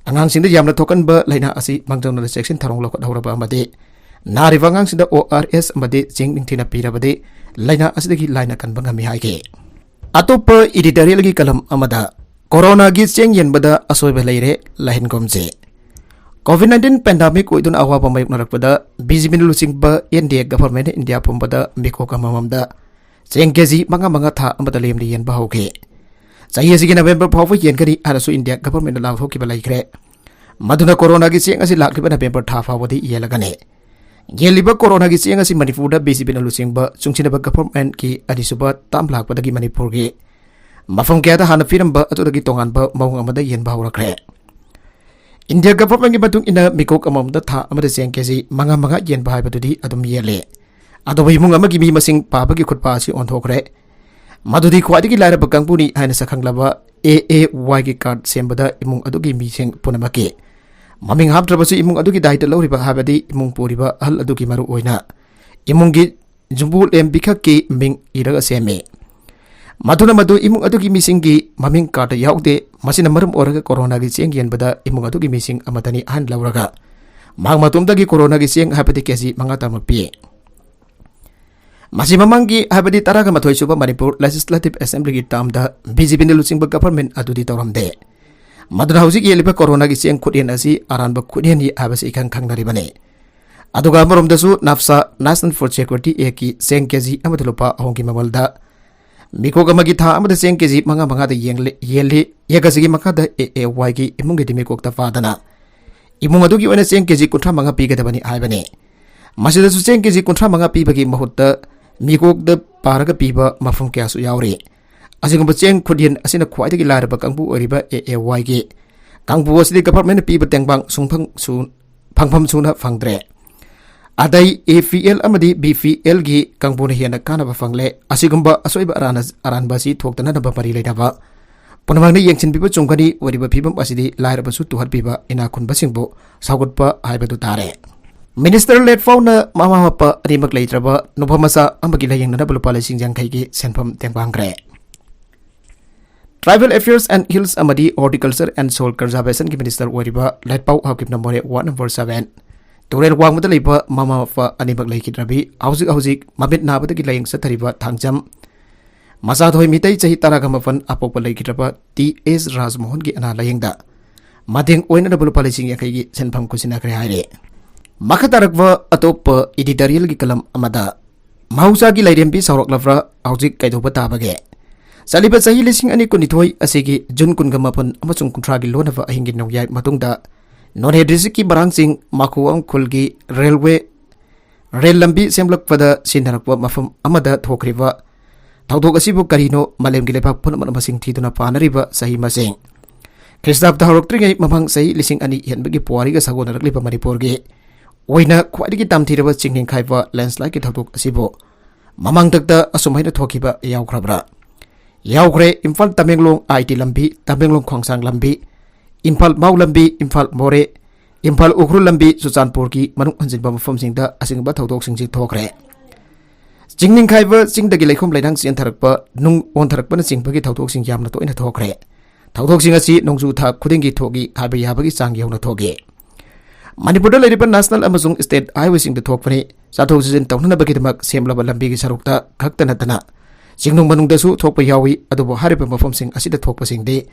ꯑꯉꯥꯡꯁꯤꯡꯗ ꯌꯥꯝꯅ ꯊꯣꯛꯀꯟꯕ ꯂꯥꯏꯅꯥ ꯑꯁꯤ ꯃꯥꯡꯖꯧꯅꯅ ꯆꯦꯛꯁꯤꯟ ꯊꯧꯔꯥꯡ ꯂꯧꯈꯠꯍꯧꯔꯕ ꯑꯃꯗꯤ ꯅꯥꯔꯤꯕ ꯑꯉꯥꯡꯁꯤꯡꯗ ORS ꯑꯃꯗꯤ ꯆꯦꯡ ꯅꯤꯡꯊꯤꯅ ꯄꯤꯔꯕꯗꯤ ꯂꯥꯏꯅꯥ ꯑꯁꯤꯗꯒꯤ ꯂꯥꯏꯅ ꯀꯟꯕ ꯉꯝꯃꯤ ꯍꯥꯏꯈꯤ꯫ ꯑꯇꯣꯞꯄ editorialꯒꯤ column ꯑꯃꯗ, ꯀꯣꯔꯣꯅꯥꯒꯤ ꯆꯦꯡ ꯌꯦꯟꯕꯗ ꯑꯁꯣꯏꯕ ꯂꯩꯔꯦ, ꯂꯥꯏꯍꯟꯒꯨꯝꯁꯤ꯫ COVID nineteen pandemic ꯑꯣꯏꯗꯨꯅ ꯑꯋꯥꯕ ꯃꯥꯌꯣꯛꯅꯔꯛꯄꯗ BJPꯅ ꯂꯨꯆꯤꯡꯕ NDA governmentꯅ ꯏꯟꯗꯤꯌꯥ ꯄꯨꯝꯕꯗ ꯃꯤꯀꯣꯛ ꯑꯃꯃꯝꯗ ꯆꯦꯡ KG ꯃꯉꯥ ꯃꯉꯥ ꯊꯥ ꯑꯃꯗ ꯂꯦꯝꯅ ꯌꯦꯟꯕ ꯍꯧꯈꯤ꯫ ꯆꯍꯤ ꯑꯁꯤꯒꯤ November ꯐꯥꯎꯕ ꯌꯦꯟꯒꯅꯤ ꯍꯥꯏꯅꯁꯨ ꯏꯟꯗꯤꯌꯥ governmentꯅ ꯂꯥꯎꯊꯣꯛꯈꯤꯕ ꯂꯩꯈ꯭ꯔꯦ꯫ ꯃꯗꯨꯅ ꯀꯣꯔꯣꯅꯥꯒꯤ ꯆꯦꯡ ꯑꯁꯤ ꯂꯥꯛꯂꯤꯕ November ꯊꯥ ꯐꯥꯎꯕꯗꯤ ꯌꯦꯜꯂꯒꯅꯤ꯫ ꯌꯦꯜꯂꯤꯕ ꯀꯣꯔꯣꯅꯥꯒꯤ ꯆꯦꯡ ꯑꯁꯤ ꯃꯅꯤꯄꯨꯔꯗ BJPꯅ ꯂꯨꯆꯤꯡꯕ ꯆꯨꯡꯁꯤꯟꯅꯕ governmentꯀꯤ ꯑꯅꯤꯁꯨꯕ term ꯂꯥꯛꯄꯗꯒꯤ ꯃꯅꯤꯄꯨꯔꯒꯤ ꯃꯐꯝ ꯀꯌꯥꯗ ꯍꯥꯟꯅ ꯄꯤꯔꯝꯕ ꯑꯗꯨꯗꯒꯤ ꯇꯣꯉꯥꯟꯕ ꯃꯑꯣꯡ ꯑꯃꯗ ꯌꯦꯟꯕ ꯍꯧꯔꯛꯈ꯭ꯔꯦ꯫ ꯏꯟꯗꯤꯌꯥ governmentꯀꯤ ꯃꯇꯨꯡ ꯏꯟꯅ ꯃꯤꯀꯣꯛ ꯑꯃꯃꯝꯗ ꯊꯥ ꯑꯃꯗ ꯆꯦꯡ KG ꯃꯉꯥ ꯃꯉꯥ ꯌꯦꯟꯕ ꯍꯥꯏꯕꯗꯨꯗꯤ ꯑꯗꯨꯝ ꯌꯦꯜꯂꯦ꯫ ꯑꯗꯨꯕꯨ ꯏꯃꯨꯡ ꯑꯃꯒꯤ ꯃꯤ ꯃꯁꯤꯡ ꯄꯥꯕꯒꯤ ꯈꯨꯠꯄꯥ ꯑꯁꯤ ꯑꯣꯟꯊꯣꯛꯈ꯭ꯔꯦ꯫ ꯃꯗꯨꯗꯤ ꯈ꯭ꯋꯥꯏꯗꯒꯤ ꯂꯥꯏꯔꯕ ꯀꯥꯡꯕꯨꯅꯤ ꯍꯥꯏꯅ ꯁꯛꯈꯪꯂꯕ AAYꯒꯤ card ꯁꯦꯝꯕꯗ ꯏꯃꯨꯡ ꯑꯗꯨꯒꯤ ꯃꯤꯁꯤꯡ ꯄꯨꯝꯅꯃꯛꯀꯤ ꯃꯃꯤꯡ ꯍꯥꯞꯇ꯭ꯔꯕꯁꯨ ꯏꯃꯨꯡ ꯑꯗꯨꯒꯤ ꯗꯥꯏꯇ ꯂꯧꯔꯤꯕ ꯍꯥꯏꯕꯗꯤ ꯏꯃꯨꯡ ꯄꯨꯔꯤꯕ ꯑꯍꯜ ꯑꯗꯨꯒꯤ ꯃꯔꯨꯑꯣꯏꯅ ꯏꯃꯨꯡꯒꯤ ꯌꯨꯝꯕꯨ ꯂꯦꯝꯕꯤꯈꯛꯀꯤ ꯃꯤꯡ ꯏꯔꯒ ꯁꯦꯝꯃꯤ꯫ ꯃꯗꯨꯅ ꯃꯗꯨ ꯏꯃꯨꯡ ꯑꯗꯨꯒꯤ ꯃꯤꯁꯤꯡꯒꯤ ꯃꯃꯤꯡ cardꯇ ꯌꯥꯎꯗꯦ꯫ ꯃꯁꯤꯅ ꯃꯔꯝ ꯑꯣꯏꯔꯒ ꯀꯣꯔꯣꯅꯥꯒꯤ ꯆꯦꯡ ꯌꯦꯟꯕꯗ ꯏꯃꯨꯡ ꯑꯗꯨꯒꯤ ꯃꯤꯁꯤꯡ ꯑꯃꯠꯇꯅꯤ ꯑꯍꯟ ꯂꯧꯔꯒ ꯃꯍꯥꯛ ꯃꯇꯣꯝꯇꯒꯤ ꯀꯣꯔꯣꯅꯥꯒꯤ ꯆꯦꯡ ꯍꯥꯏꯕꯗꯤ KG ꯃꯉꯥ ꯇꯔꯥꯃꯨꯛ ꯄꯤ꯫ ꯃꯁꯤ ꯃꯃꯥꯡꯒꯤ ꯍꯥꯏꯕꯗꯤ ꯇꯔꯥꯒ ꯃꯥꯊꯣꯏ ꯁꯨꯕ ꯃꯅꯤꯄꯨꯔ Legislative Assemblyꯒꯤ termꯗ BJPꯅ ꯂꯨꯆꯤꯡꯕ government ꯑꯗꯨꯗꯤ ꯇꯧꯔꯝꯗꯦ꯫ ꯃꯗꯨꯅ ꯍꯧꯖꯤꯛ ꯌꯦꯜꯂꯤꯕ ꯀꯣꯔꯣꯅꯥꯒꯤ ꯆꯦꯡ ꯈꯨꯠꯌꯦꯟ ꯑꯁꯤ ꯑꯔꯥꯟꯕ ꯈꯨꯠꯌꯦꯟꯅꯤ ꯍꯥꯏꯕꯁꯤ ꯏꯈꯪ ꯈꯪꯅꯔꯤꯕꯅꯤ꯫ ꯑꯗꯨꯒ ꯑꯃꯔꯣꯝꯗꯁꯨ NAFSA, National Food Security Actꯀꯤ ꯆꯦꯡ KG ꯑꯃꯗ ꯂꯨꯄꯥ ꯑꯍꯨꯝꯒꯤ ꯃꯃꯜꯗ ꯃꯤꯀꯣꯛ ꯑꯃꯒꯤ ꯊꯥ ꯑꯃꯗ ꯆꯦꯡ KG ꯃꯉꯥ ꯃꯉꯥꯗ ꯌꯦꯡꯂꯤ-, ꯌꯦꯜꯂꯤ꯫ ꯌꯦꯛ ꯑꯁꯤꯒꯤ ꯃꯈꯥꯗ AAYꯒꯤ ꯏꯃꯨꯡꯒꯤꯗꯤ ꯃꯤꯀꯣꯛꯇ ꯐꯥꯗꯅ ꯏꯃꯨꯡ ꯑꯗꯨꯒꯤ ꯑꯣꯏꯅ ꯆꯦꯡ KG ꯀꯨꯟꯊ꯭ꯔꯥ ꯃꯉꯥ ꯄꯤꯒꯗꯕꯅꯤ ꯍꯥꯏꯕꯅꯤ꯫ ꯃꯁꯤꯗꯁꯨ ꯆꯦꯡ KG ꯀꯨꯟꯊ꯭ꯔꯥ ꯃꯉꯥ ꯄꯤꯕꯒꯤ ꯃꯍꯨꯠꯇ ꯃꯤꯀꯣꯛꯇ ꯄꯥꯔꯒ ꯄꯤꯕ ꯃꯐꯝ ꯀꯌꯥꯁꯨ ꯌꯥꯎꯔꯤ꯫ ꯑꯁꯤꯒꯨꯝꯕ ꯆꯦꯡ ꯈꯨꯠꯌꯦꯟ ꯑꯁꯤꯅ ꯈ꯭ꯋꯥꯏꯗꯒꯤ ꯂꯥꯏꯔꯕ ꯀꯥꯡꯕꯨ ꯑꯣꯏꯔꯤꯕ A A Yꯒꯤ ꯀꯥꯡꯕꯨ ꯑꯁꯤꯗꯤ governmentꯅ ꯄꯤꯕ ꯇꯦꯡꯕꯥꯡ ꯁꯨꯡꯐꯪ ꯁꯨ-, ꯐꯪꯐꯝ ꯁꯨꯅ ꯐꯪꯗ꯭ꯔꯦ꯫ ꯑꯗꯩ A P L ꯑꯃꯗꯤ B P Lꯒꯤ ꯀꯥꯡꯕꯨꯅ ꯍꯦꯟꯅ ꯀꯥꯟꯅꯕ ꯐꯪꯂꯦ꯫ ꯑꯁꯤꯒꯨꯝꯕ ꯑꯁꯣꯏꯕ ꯑꯔꯥꯟ-, ꯑꯔꯥꯟꯕ ꯑꯁꯤ ꯊꯣꯛꯇꯅꯅꯕ ꯃꯔꯤ ꯂꯩꯅꯕ ꯄꯨꯝꯅꯃꯛꯅ ꯌꯦꯡꯁꯤꯟꯕꯤꯕ ꯆꯨꯝꯒꯅꯤ꯫ ꯑꯣꯏꯔꯤꯕ ꯐꯤꯕꯝ ꯑꯁꯤꯗꯤ ꯂꯥꯏꯔꯕꯁꯨ ꯇꯨꯍꯠꯄꯤꯕ, ꯏꯅꯥꯛ ꯈꯨꯟꯕꯁꯤꯡꯕꯨ ꯁꯥꯎꯒꯠꯄ ꯍꯥꯏꯕꯗꯨ ꯇꯥꯔꯦ꯫ Minister ꯂꯦꯠ ꯐꯥꯎꯅ ꯃꯃꯥ ꯃꯄꯥ ꯑꯅꯤꯃꯛ ꯂꯩꯇ꯭ꯔꯕ ꯅꯨꯄꯥ ꯃꯆꯥ ꯑꯃꯒꯤ ꯂꯥꯌꯦꯡꯅꯅꯕ ꯂꯨꯄꯥ ꯂꯤꯁꯤꯡ ꯌꯥꯡꯈꯩꯒꯤ ꯁꯦꯟꯐꯝ ꯇꯦꯡꯕꯥꯡꯈ꯭ꯔꯦ꯫ Tribal Affairs and Hills ꯑꯃꯗꯤ Horticulture and Soil Conservationꯒꯤ Minister ꯑꯣꯏꯔꯤꯕ ꯂꯦꯠꯄꯥꯎ ꯍꯥꯎꯀꯤꯞꯅ ꯃꯣꯔꯦ ward number seven ꯇꯨꯔꯦꯜ ꯋꯥꯡꯃꯗ ꯂꯩꯕ ꯃꯃꯥ ꯃꯄꯥ ꯑꯅꯤꯃꯛ ꯂꯩꯈꯤꯗ꯭ꯔꯕꯤ ꯍꯧꯖꯤꯛ ꯍꯧꯖꯤꯛ ꯃꯃꯤꯠ ꯅꯥꯕꯗꯒꯤ ꯂꯥꯌꯦꯡ ꯆꯠꯊꯔꯤꯕ ꯊꯥꯡꯖꯝ ꯃꯆꯥꯊꯣꯏ ꯃꯤꯇꯩ ꯆꯍꯤ ꯇꯔꯥꯒ ꯃꯥꯄꯟ ꯑꯄꯣꯛꯄ ꯂꯩꯈꯤꯗ꯭ꯔꯕ T S ꯔꯥꯖꯃꯣꯍꯟꯒꯤ ꯑꯅꯥ ꯂꯥꯌꯦꯡꯗ ꯃꯇꯦꯡ ꯑꯣꯏꯅꯅꯕ ꯂꯨꯄꯥ ꯂꯤꯁꯤꯡ ꯌꯥꯡꯈꯩꯒꯤ ꯁꯦꯟꯐꯝ ꯈꯨꯠꯁꯤꯟꯅꯈ꯭ꯔꯦ ꯍꯥꯏꯔꯦ꯫ ꯃꯈꯥ ꯇꯥꯔꯛꯄ ꯑꯇꯣꯞꯄ editorialꯒꯤ column ꯑꯃꯗ ꯃꯍꯧꯁꯥꯒꯤ ꯂꯥꯏꯔꯦꯝꯕꯤ ꯁꯥꯎꯔꯛꯂꯕ꯭ꯔꯥ? ꯍꯧꯖꯤꯛ ꯀꯩꯗꯧꯕ ꯇꯥꯕꯒꯦ? ꯆꯠꯂꯤꯕ ꯆꯍꯤ ꯂꯤꯁꯤꯡ ꯑꯅꯤ ꯀꯨꯟꯅꯤꯊꯣꯏ ꯑꯁꯤꯒꯤ June ꯀꯨꯟꯒ ꯃꯥꯄꯟ ꯑꯃꯁꯨꯡ ꯀꯨꯟꯊ꯭ꯔꯥꯒꯤ ꯂꯣꯟꯅꯕ ꯑꯍꯤꯡꯒꯤ ꯅꯣꯡꯌꯥꯏ ꯃꯇꯨꯡꯗ ꯅꯣꯅꯦ districtꯀꯤ ꯃꯔꯥꯡꯆꯤꯡ ꯃꯥꯀꯨꯋꯥꯡ ꯈꯨꯜꯒꯤ railway ꯔꯦꯜ ꯂꯝꯕꯤ ꯁꯦꯝꯂꯛꯄꯗ ꯁꯤꯖꯤꯟꯅꯔꯛꯄ ꯃꯐꯝ ꯑꯃꯗ ꯊꯣꯛꯈ꯭ꯔꯤꯕ ꯊꯧꯗꯣꯛ ꯑꯁꯤꯕꯨ ꯀꯔꯤꯅꯣ ꯃꯥꯂꯦꯝꯒꯤ ꯂꯩꯕꯥꯛ ꯄꯨꯝꯅꯃꯛꯅ ꯃꯁꯤꯡ ꯊꯤꯗꯨꯅ ꯄꯥꯅꯔꯤꯕ ꯆꯍꯤ ꯃꯁꯤꯡ? ꯈ꯭ꯔꯤꯁꯇꯥꯕꯗ ꯍꯧꯔꯛꯇ꯭ꯔꯤꯉꯩ ꯃꯃꯥꯡ ꯆꯍꯤ ꯂꯤꯁꯤꯡ ꯑꯅꯤ ꯍꯦꯟꯕꯒꯤ ꯄꯨꯋꯥꯔꯤꯒ ꯁꯥꯒꯣꯟꯅꯔꯛꯂꯤꯕ ꯃꯅꯤꯄꯨꯔꯒꯤ ꯑꯣꯏꯅ ꯈ꯭ꯋꯥꯏꯗꯒꯤ ꯇꯝꯊꯤꯔꯕ ꯆꯤꯡ ꯅꯤꯡꯈꯥꯏꯕ landslideꯀꯤ ꯊꯧꯗꯣꯛ ꯑꯁꯤꯕꯨ ꯃꯃꯥꯡꯊꯛꯇ ꯑꯁꯨꯝ ꯍꯥꯏꯅ ꯊꯣꯛꯈꯤꯕ ꯌꯥꯎꯈ꯭ꯔꯕ꯭ꯔꯥ? ꯌꯥꯎꯈ꯭ꯔꯦ꯫ ꯏꯝꯐꯥꯜ ꯇꯃꯦꯡꯂꯣꯡ I T ꯂꯝꯕꯤ, ꯇꯃꯦꯡꯂꯣꯡ ꯈꯣꯡꯁꯥꯡ ꯂꯝꯕꯤ, ꯏꯝꯐꯥꯜ ꯃꯥꯎ ꯂꯝꯕꯤ, ꯏꯝꯐꯥꯜ ꯃꯣꯔꯦ, ꯏꯝꯐꯥꯜ ꯎꯈ꯭ꯔꯨꯜ ꯂꯝꯕꯤ, ꯆꯨꯔꯆꯥꯟꯄꯨꯔꯒꯤ ꯃꯅꯨꯡ ꯍꯟꯖꯤꯟꯕ ꯃꯐꯝꯁꯤꯡꯗ ꯑꯁꯤꯒꯨꯝꯕ ꯊꯧꯗꯣꯛꯁꯤꯡꯁꯤ ꯊꯣꯛꯈ꯭ꯔꯦ꯫ ꯆꯤꯡ ꯅꯤꯡꯈꯥꯏꯕ, ꯆꯤꯡꯗꯒꯤ ꯂꯩꯈꯣꯝ ꯂꯩꯅꯥꯡ ꯆꯦꯟꯊꯔꯛꯄ, ꯅꯨꯡ ꯑꯣꯟꯊꯔꯛꯄꯅꯆꯤꯡꯕꯒꯤ ꯊꯧꯗꯣꯛꯁꯤꯡ ꯌꯥꯝꯅ ꯇꯣꯏꯅ ꯊꯣꯛꯈ꯭ꯔꯦ꯫ ꯊꯧꯗꯣꯛꯁꯤꯡ ꯑꯁꯤ ꯅꯣꯡꯖꯨ ꯊꯥ ꯈꯨꯗꯤꯡꯒꯤ ꯊꯣꯛꯏ ꯍꯥꯏꯕ ꯌꯥꯕꯒꯤ ꯆꯥꯡ ꯌꯧꯅ ꯊꯣꯛꯏ꯫ ꯃꯅꯤꯄꯨꯔꯗ ꯂꯩꯔꯤꯕ national ꯑꯃꯁꯨꯡ state highwayꯁꯤꯡꯗ ꯊꯣꯛꯄꯅꯤ꯫ ꯆꯠꯊꯣꯛ ꯆꯠꯁꯤꯟ ꯇꯧꯅꯅꯕꯒꯤꯗꯃꯛ ꯁꯦꯝꯂꯕ ꯂꯝꯕꯤꯒꯤ ꯁꯔꯨꯛꯇ ꯈꯛꯇ ꯅꯠꯇꯅ ꯆꯤꯡꯅꯨꯡ ꯃꯅꯨꯡꯗꯁꯨ ꯊꯣꯛꯄ ꯌꯥꯎꯏ꯫ ꯑꯗꯨꯕꯨ ꯍꯥꯏꯔꯤꯕ ꯃꯐꯝꯁꯤꯡ ꯑꯁꯤꯗ ꯊꯣꯛꯄꯁꯤꯡꯗꯤ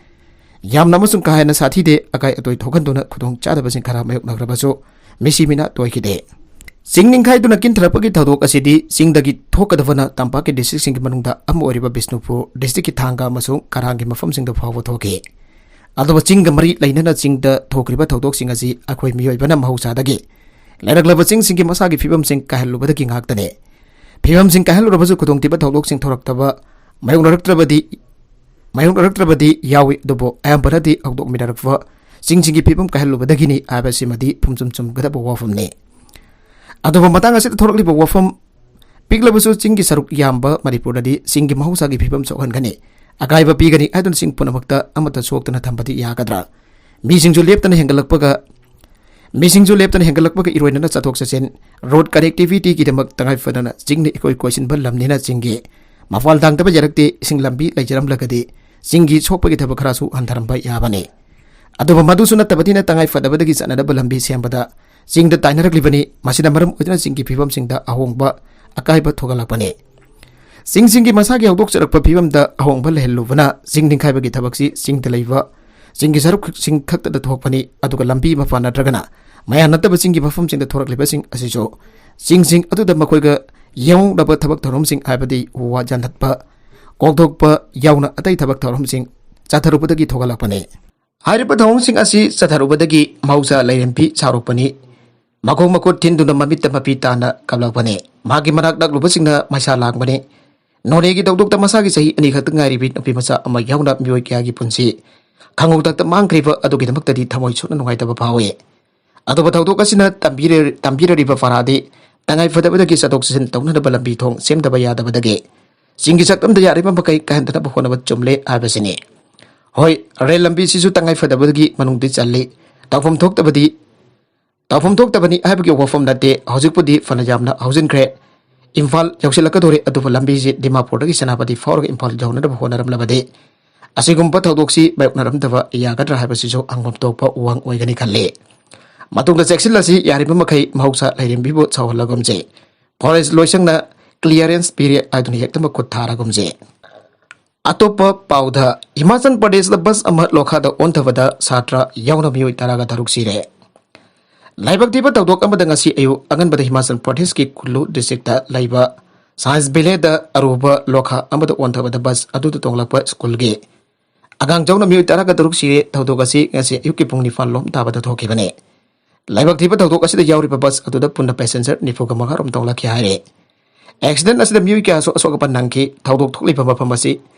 ꯌꯥꯝꯅ ꯑꯃꯁꯨꯡ ꯀꯥ ꯍꯦꯟꯅ ꯁꯥꯊꯤꯗꯦ꯫ ꯑꯀꯥꯏ ꯑꯇꯣꯏ ꯊꯣꯛꯍꯟꯗꯨꯅ ꯈꯨꯗꯣꯡ ꯆꯥꯗꯕꯁꯤꯡ ꯈꯔ ꯃꯥꯌꯣꯛꯅꯈ꯭ꯔꯕꯁꯨ ꯃꯤꯁꯤ ꯃꯤꯅꯥ ꯇꯣꯏꯈꯤꯗꯦ꯫ ꯆꯤꯡ ꯅꯤꯡꯈꯥꯏꯗꯨꯅ ꯀꯤꯟꯊꯔꯛꯄꯒꯤ ꯊꯧꯗꯣꯛ ꯑꯁꯤꯗꯤ ꯆꯤꯡꯗꯒꯤ ꯊꯣꯛꯀꯗꯕꯅ ꯇꯝꯄꯥꯛꯀꯤ districtꯁꯤꯡꯒꯤ ꯃꯅꯨꯡꯗ ꯑꯃ ꯑꯣꯏꯔꯤꯕ ꯕꯤꯁꯅꯨꯄꯨꯔ districtꯀꯤ ꯊꯥꯡꯒ ꯑꯃꯁꯨꯡ ꯀꯔꯥꯡꯒꯤ ꯃꯐꯝꯁꯤꯡꯗ ꯐꯥꯎꯕ ꯊꯣꯛꯈꯤ꯫ ꯑꯗꯨꯕꯨ ꯆꯤꯡꯒ ꯃꯔꯤ ꯂꯩꯅꯅ ꯆꯤꯡꯗ ꯊꯣꯛꯈ꯭ꯔꯤꯕ ꯊꯧꯗꯣꯛꯁꯤꯡ ꯑꯁꯤ ꯑꯩꯈꯣꯏ ꯃꯤꯑꯣꯏꯕꯅ ꯃꯍꯧꯁꯥꯗꯒꯤ ꯂꯩꯔꯛꯂꯕ ꯆꯤꯡꯁꯤꯡꯒꯤ ꯃꯁꯥꯒꯤ ꯐꯤꯕꯝꯁꯤꯡ ꯀꯥꯏꯍꯜꯂꯨꯕꯗꯒꯤ ꯉꯥꯛꯇꯅꯤ꯫ ꯐꯤꯕꯝꯁꯤꯡ ꯀꯥꯏꯍꯜꯂꯨꯔꯕꯁꯨ ꯈꯨꯗꯣꯡꯊꯤꯕ ꯊꯧꯗꯣꯛꯁꯤꯡ ꯊꯣꯔꯛꯇꯕ ꯃꯥꯌꯣꯛꯅꯔꯛꯇ꯭ꯔꯕꯗꯤ, ꯃꯥꯌꯣꯛꯅꯔꯛꯇ꯭ꯔꯕꯗꯤ ꯌꯥꯎꯏ, ꯑꯗꯨꯕꯨ ꯑꯌꯥꯝꯕꯅꯗꯤ ꯍꯧꯗꯣꯛꯃꯤꯟꯅꯔꯛꯄ ꯆꯤꯡꯁꯤꯡꯒꯤ ꯐꯤꯕꯝ ꯀꯥꯏꯍꯜꯂꯨꯕꯗꯒꯤꯅꯤ ꯍꯥꯏꯕꯁꯤꯃꯗꯤ ꯐꯨꯝꯆꯨꯝ ꯆꯨꯝꯒꯗꯕ ꯋꯥꯐꯝꯅꯤ꯫ ꯑꯗꯨꯕꯨ ꯃꯇꯥꯡ ꯑꯁꯤꯗ ꯊꯣꯔꯛꯂꯤꯕ ꯋꯥꯐꯝ, ꯄꯤꯛꯂꯕꯁꯨ ꯆꯤꯡꯒꯤ ꯁꯔꯨꯛ ꯌꯥꯝꯕ ꯃꯅꯤꯄꯨꯔꯗꯗꯤ ꯆꯤꯡꯒꯤ ꯃꯍꯧꯁꯥꯒꯤ ꯐꯤꯕꯝ ꯁꯣꯛꯍꯟꯒꯅꯤ, ꯑꯀꯥꯏꯕ ꯄꯤꯒꯅꯤ ꯍꯥꯏꯗꯨꯅ ꯆꯤꯡ ꯄꯨꯝꯅꯃꯛꯇ ꯑꯃꯠꯇ ꯁꯣꯛꯇꯅ ꯊꯝꯕꯗꯤ ꯌꯥꯒꯗ꯭ꯔꯥ? ꯃꯤꯁꯤꯡꯁꯨ ꯂꯦꯞꯇꯅ ꯍꯦꯟꯒꯠꯂꯛꯄꯒ, ꯃꯤꯁꯤꯡꯁꯨ ꯂꯦꯞꯇꯅ ꯍꯦꯟꯒꯠꯂꯛꯄꯒ ꯏꯔꯣꯏꯅꯅ ꯆꯠꯊꯣꯛ ꯆꯠꯁꯤꯟ, ꯔꯣꯗ ꯀꯅꯦꯛꯇꯤꯚꯤꯇꯤꯒꯤꯗꯃꯛ ꯇꯉꯥꯏ ꯐꯗꯅ ꯆꯤꯡꯅ ꯏꯀꯣꯏ ꯀꯣꯏꯁꯤꯟꯕ ꯂꯝꯅꯤꯅ ꯆꯤꯡꯒꯤ ꯃꯄꯥꯜ ꯊꯥꯡꯗꯕ ꯌꯥꯔꯛꯇꯦ, ꯏꯁꯤꯡ ꯂꯝꯕꯤ ꯂꯩꯖꯔꯝꯂꯒꯗꯤ ꯆꯤꯡꯒꯤ ꯁꯣꯛꯄꯒꯤ ꯊꯕꯛ ꯈꯔꯁꯨ ꯍꯟꯊꯔꯝꯕ ꯌꯥꯕꯅꯤ꯫ ꯑꯗꯨꯕꯨ ꯃꯗꯨꯁꯨ ꯅꯠꯇꯕꯅꯤꯅ ꯇꯉꯥꯏ ꯐꯗꯕꯗꯒꯤ ꯆꯠꯅꯅꯕ ꯂꯝꯕꯤ ꯁꯦꯝꯕꯗ ꯆꯤꯡꯗ ꯇꯥꯏꯅꯔꯛꯂꯤꯕꯅꯤ꯫ ꯃꯁꯤꯅ ꯃꯔꯝ ꯑꯣꯏꯗꯨꯅ ꯆꯤꯡꯒꯤ ꯐꯤꯕꯝꯁꯤꯡꯗ ꯑꯍꯣꯡꯕ, ꯑꯀꯥꯏꯕ ꯊꯣꯛꯍꯜꯂꯛꯄꯅꯤ꯫ ꯆꯤꯡꯁꯤꯡꯒꯤ ꯃꯁꯥꯒꯤ ꯍꯧꯗꯣꯛꯆꯔꯛꯄ ꯐꯤꯕꯝꯗ ꯑꯍꯣꯡꯕ ꯂꯩꯍꯜꯂꯨꯕꯅ ꯆꯤꯡ ꯅꯤꯡꯈꯥꯏꯕꯒꯤ ꯊꯕꯛꯁꯤ ꯆꯤꯡꯗ ꯂꯩꯕ ꯆꯤꯡꯒꯤ ꯁꯔꯨꯛꯁꯤꯡ ꯈꯛꯇꯗ ꯊꯣꯛꯄꯅꯤ, ꯑꯗꯨꯒ ꯂꯝꯕꯤ ꯃꯄꯥꯟ ꯅꯠꯇ꯭ꯔꯒꯅ ꯃꯌꯥꯝ ꯅꯠꯇꯕ ꯆꯤꯡꯒꯤ ꯃꯐꯝꯁꯤꯡꯗ ꯊꯣꯔꯛꯂꯤꯕꯁꯤꯡ ꯑꯁꯤꯁꯨ ꯆꯤꯡꯁꯤꯡ ꯑꯗꯨꯗ ꯃꯈꯣꯏꯒ ꯌꯦꯡꯍꯧꯅꯕ ꯊꯕꯛ ꯊꯧꯔꯝꯁꯤꯡ, ꯍꯥꯏꯕꯗꯤ ꯎ ꯋꯥ ꯌꯥꯟꯊꯠꯄ, ꯀꯣꯛꯊꯣꯛꯄ ꯌꯥꯎꯅ ꯑꯇꯩ ꯊꯕꯛ ꯊꯧꯔꯝꯁꯤꯡ ꯆꯠꯊꯔꯨꯕꯗꯒꯤ ꯊꯣꯛꯍꯜꯂꯛꯄꯅꯤ꯫ ꯍꯥꯏꯔꯤꯕ ꯊꯧꯑꯣꯡꯁꯤꯡ ꯑꯁꯤ ꯆꯠꯊꯔꯨꯕꯗꯒꯤ ꯃꯍꯧꯁꯥ ꯂꯥꯏꯔꯦꯝꯕꯤ ꯁꯥꯎꯔꯛꯄꯅꯤ꯫ ꯃꯈꯣꯡ ꯃꯈꯨꯠ ꯊꯤꯟꯗꯨꯅ ꯃꯃꯤꯠꯇ ꯃꯄꯤ ꯇꯥꯅ ꯀꯞꯂꯛꯄꯅꯤ꯫ ꯃꯍꯥꯛꯀꯤ ꯃꯅꯥꯛ ꯅꯛꯂꯨꯕꯁꯤꯡꯅ ꯃꯩꯁꯥ ꯂꯥꯡꯕꯅꯤ꯫ ꯅꯣꯅꯦꯒꯤ ꯊꯧꯗꯣꯛꯇ ꯃꯁꯥꯒꯤ ꯆꯍꯤ ꯑꯅꯤ ꯈꯛꯇ ꯉꯥꯏꯔꯤꯕꯤ ꯅꯨꯄꯤ ꯃꯆꯥ ꯑꯃ ꯌꯥꯎꯅ ꯃꯤꯑꯣꯏ ꯀꯌꯥꯒꯤ ꯄꯨꯟꯁꯤ ꯈꯪꯍꯧꯗꯛꯇ ꯃꯥꯡꯈ꯭ꯔꯤꯕ ꯑꯗꯨꯒꯤꯗꯃꯛꯇꯗꯤ ꯊꯃꯣꯏ ꯁꯣꯛꯅ ꯅꯨꯡꯉꯥꯏꯇꯕ ꯐꯥꯎꯏ꯫ ꯑꯗꯨꯕꯨ ꯊꯧꯗꯣꯛ ꯑꯁꯤꯅ ꯇꯝꯕꯤꯔ-, ꯇꯝꯕꯤꯔꯔꯤꯕ ꯄꯔꯥꯗꯤ ꯇꯉꯥꯏ ꯐꯗꯕꯗꯒꯤ ꯆꯠꯊꯣꯛ ꯆꯠꯁꯤꯟ ꯇꯧꯅꯅꯕ ꯂꯝꯕꯤ ꯊꯣꯡ ꯁꯦꯝꯗꯕ ꯌꯥꯗꯕꯗꯒꯤ ꯆꯤꯡꯒꯤ ꯁꯛꯇꯝꯗ ꯌꯥꯔꯤꯕ ꯃꯈꯩ ꯀꯥꯏꯍꯟꯗꯅꯕ ꯍꯣꯠꯅꯕ ꯆꯨꯝꯂꯦ ꯍꯥꯏꯕꯁꯤꯅꯤ꯫ ꯍꯣꯏ, ꯔꯦꯜ ꯂꯝꯕꯤꯁꯤꯁꯨ ꯇꯉꯥꯏ ꯐꯗꯕꯗꯒꯤ ꯃꯅꯨꯡꯗꯤ ꯆꯜꯂꯤ꯫ ꯇꯧꯐꯝ ꯊꯣꯛꯇꯕꯗꯤ, ꯇꯧꯐꯝ ꯊꯣꯛꯇꯕꯅꯤ ꯍꯥꯏꯕꯒꯤ ꯋꯥꯐꯝ ꯅꯠꯇꯦ꯫ ꯍꯧꯖꯤꯛꯄꯨꯗꯤ ꯐꯅ ꯌꯥꯝꯅ ꯍꯧꯖꯤꯟꯈ꯭ꯔꯦ꯫ ꯏꯝꯐꯥꯜ ꯌꯧꯁꯤꯜꯂꯛꯀꯗꯧꯔꯦ, ꯑꯗꯨꯕꯨ ꯂꯝꯕꯤꯁꯤ ꯗꯤꯃꯥꯄꯨꯔꯗꯒꯤ ꯁꯦꯅꯥꯄꯇꯤ ꯐꯥꯎꯔꯒ ꯏꯝꯐꯥꯜ ꯌꯧꯅꯅꯕ ꯍꯣꯠꯅꯔꯝꯂꯕꯗꯤ ꯑꯁꯤꯒꯨꯝꯕ ꯊꯧꯗꯣꯛꯁꯤ ꯃꯥꯌꯣꯛꯅꯔꯝꯗꯕ ꯌꯥꯒꯗ꯭ꯔꯥ ꯍꯥꯏꯕꯁꯤꯁꯨ ꯍꯪꯐꯝ ꯊꯣꯛꯄ ꯋꯥꯍꯪ ꯑꯣꯏꯒꯅꯤ ꯈꯜꯂꯤ꯫ ꯃꯇꯨꯡꯗ ꯆꯦꯛꯁꯤꯜꯂꯁꯤ, ꯌꯥꯔꯤꯕ ꯃꯈꯩ ꯃꯍꯧꯁꯥ ꯂꯥꯏꯔꯦꯝꯕꯤꯕꯨ ꯁꯥꯎꯍꯜꯂꯒꯨꯝꯁꯤ꯫ ꯐꯣꯔꯦꯁ ꯂꯣꯏꯁꯪꯅ ꯀ꯭ꯂꯤꯌꯥꯔꯦꯟꯁ ꯄꯤꯔꯦ ꯍꯥꯏꯗꯨꯅ ꯍꯦꯛꯇꯃꯛ ꯈꯨꯠ ꯊꯥꯔꯒꯨꯝꯁꯤ꯫ ꯑꯇꯣꯞꯄ ꯄꯥꯎꯗ, ꯍꯤꯃꯥꯆꯜ ꯄ꯭ꯔꯗꯦꯁꯇ ꯕꯁ ꯑꯃ ꯂꯣꯈꯥꯗ ꯑꯣꯟꯊꯕꯗ ꯁꯥꯇ꯭ꯔ ꯌꯥꯎꯅ ꯃꯤꯑꯣꯏ ꯇꯔꯥꯒ ꯇꯔꯨꯛ ꯁꯤꯔꯦ꯫ ꯂꯥꯏꯕꯛ ꯊꯤꯕ ꯊꯧꯗꯣꯛ ꯑꯃꯗ ꯉꯁꯤ ꯑꯌꯨꯛ ꯑꯉꯟꯕꯗ ꯍꯤꯃꯥꯆꯜ ꯄ꯭ꯔꯗꯦꯁꯀꯤ ꯀꯨꯂꯨ ꯗꯤꯁꯇ꯭ꯔꯤꯛꯇ ꯂꯩꯕ ꯁꯥꯏꯟꯁ ꯚꯦꯂꯦꯗ ꯑꯔꯨꯕ ꯂꯣꯈꯥ ꯑꯃꯗ ꯑꯣꯟꯊꯕꯗ ꯕꯁ ꯑꯗꯨꯗ ꯇꯣꯡꯂꯛꯄ ꯁ꯭ꯀꯨꯜꯒꯤ ꯑꯉꯥꯡ ꯌꯥꯎꯅ ꯃꯤꯑꯣꯏ ꯇꯔꯥꯒ ꯇꯔꯨꯛ ꯁꯤꯔꯦ꯫ ꯊꯧꯗꯣꯛ ꯑꯁꯤ ꯉꯁꯤ ꯑꯌꯨꯛꯀꯤ ꯄꯨꯡ ꯅꯤꯄꯥꯟ ꯂꯣꯝ ꯇꯥꯕꯗ ꯊꯣꯛꯈꯤꯕꯅꯤ꯫ ꯂꯥꯏꯕꯛ ꯊꯤꯕ ꯊꯧꯗꯣꯛ ꯑꯁꯤꯗ ꯌꯥꯎꯔꯤꯕ ꯕꯁ ꯑꯗꯨꯗ ꯄꯨꯟꯅ ꯄꯦꯁꯦꯟꯖꯔ ꯅꯤꯐꯨꯒ ꯃꯉꯥ ꯔꯣꯝ ꯇꯣꯡꯂꯛꯈꯤ ꯍꯥꯏꯔꯦ꯫ ꯑꯦꯛꯁꯤꯗꯦꯟ ꯑꯁꯤꯗ ꯃꯤꯑꯣꯏ ꯀꯌꯥꯁꯨ ꯑꯁꯣꯛ ꯑꯄꯟ ꯅꯪꯈꯤ꯫ ꯊꯧꯗꯣꯛ ꯊꯣꯛꯂꯤꯕ ꯃꯐꯝ ꯑꯁꯤ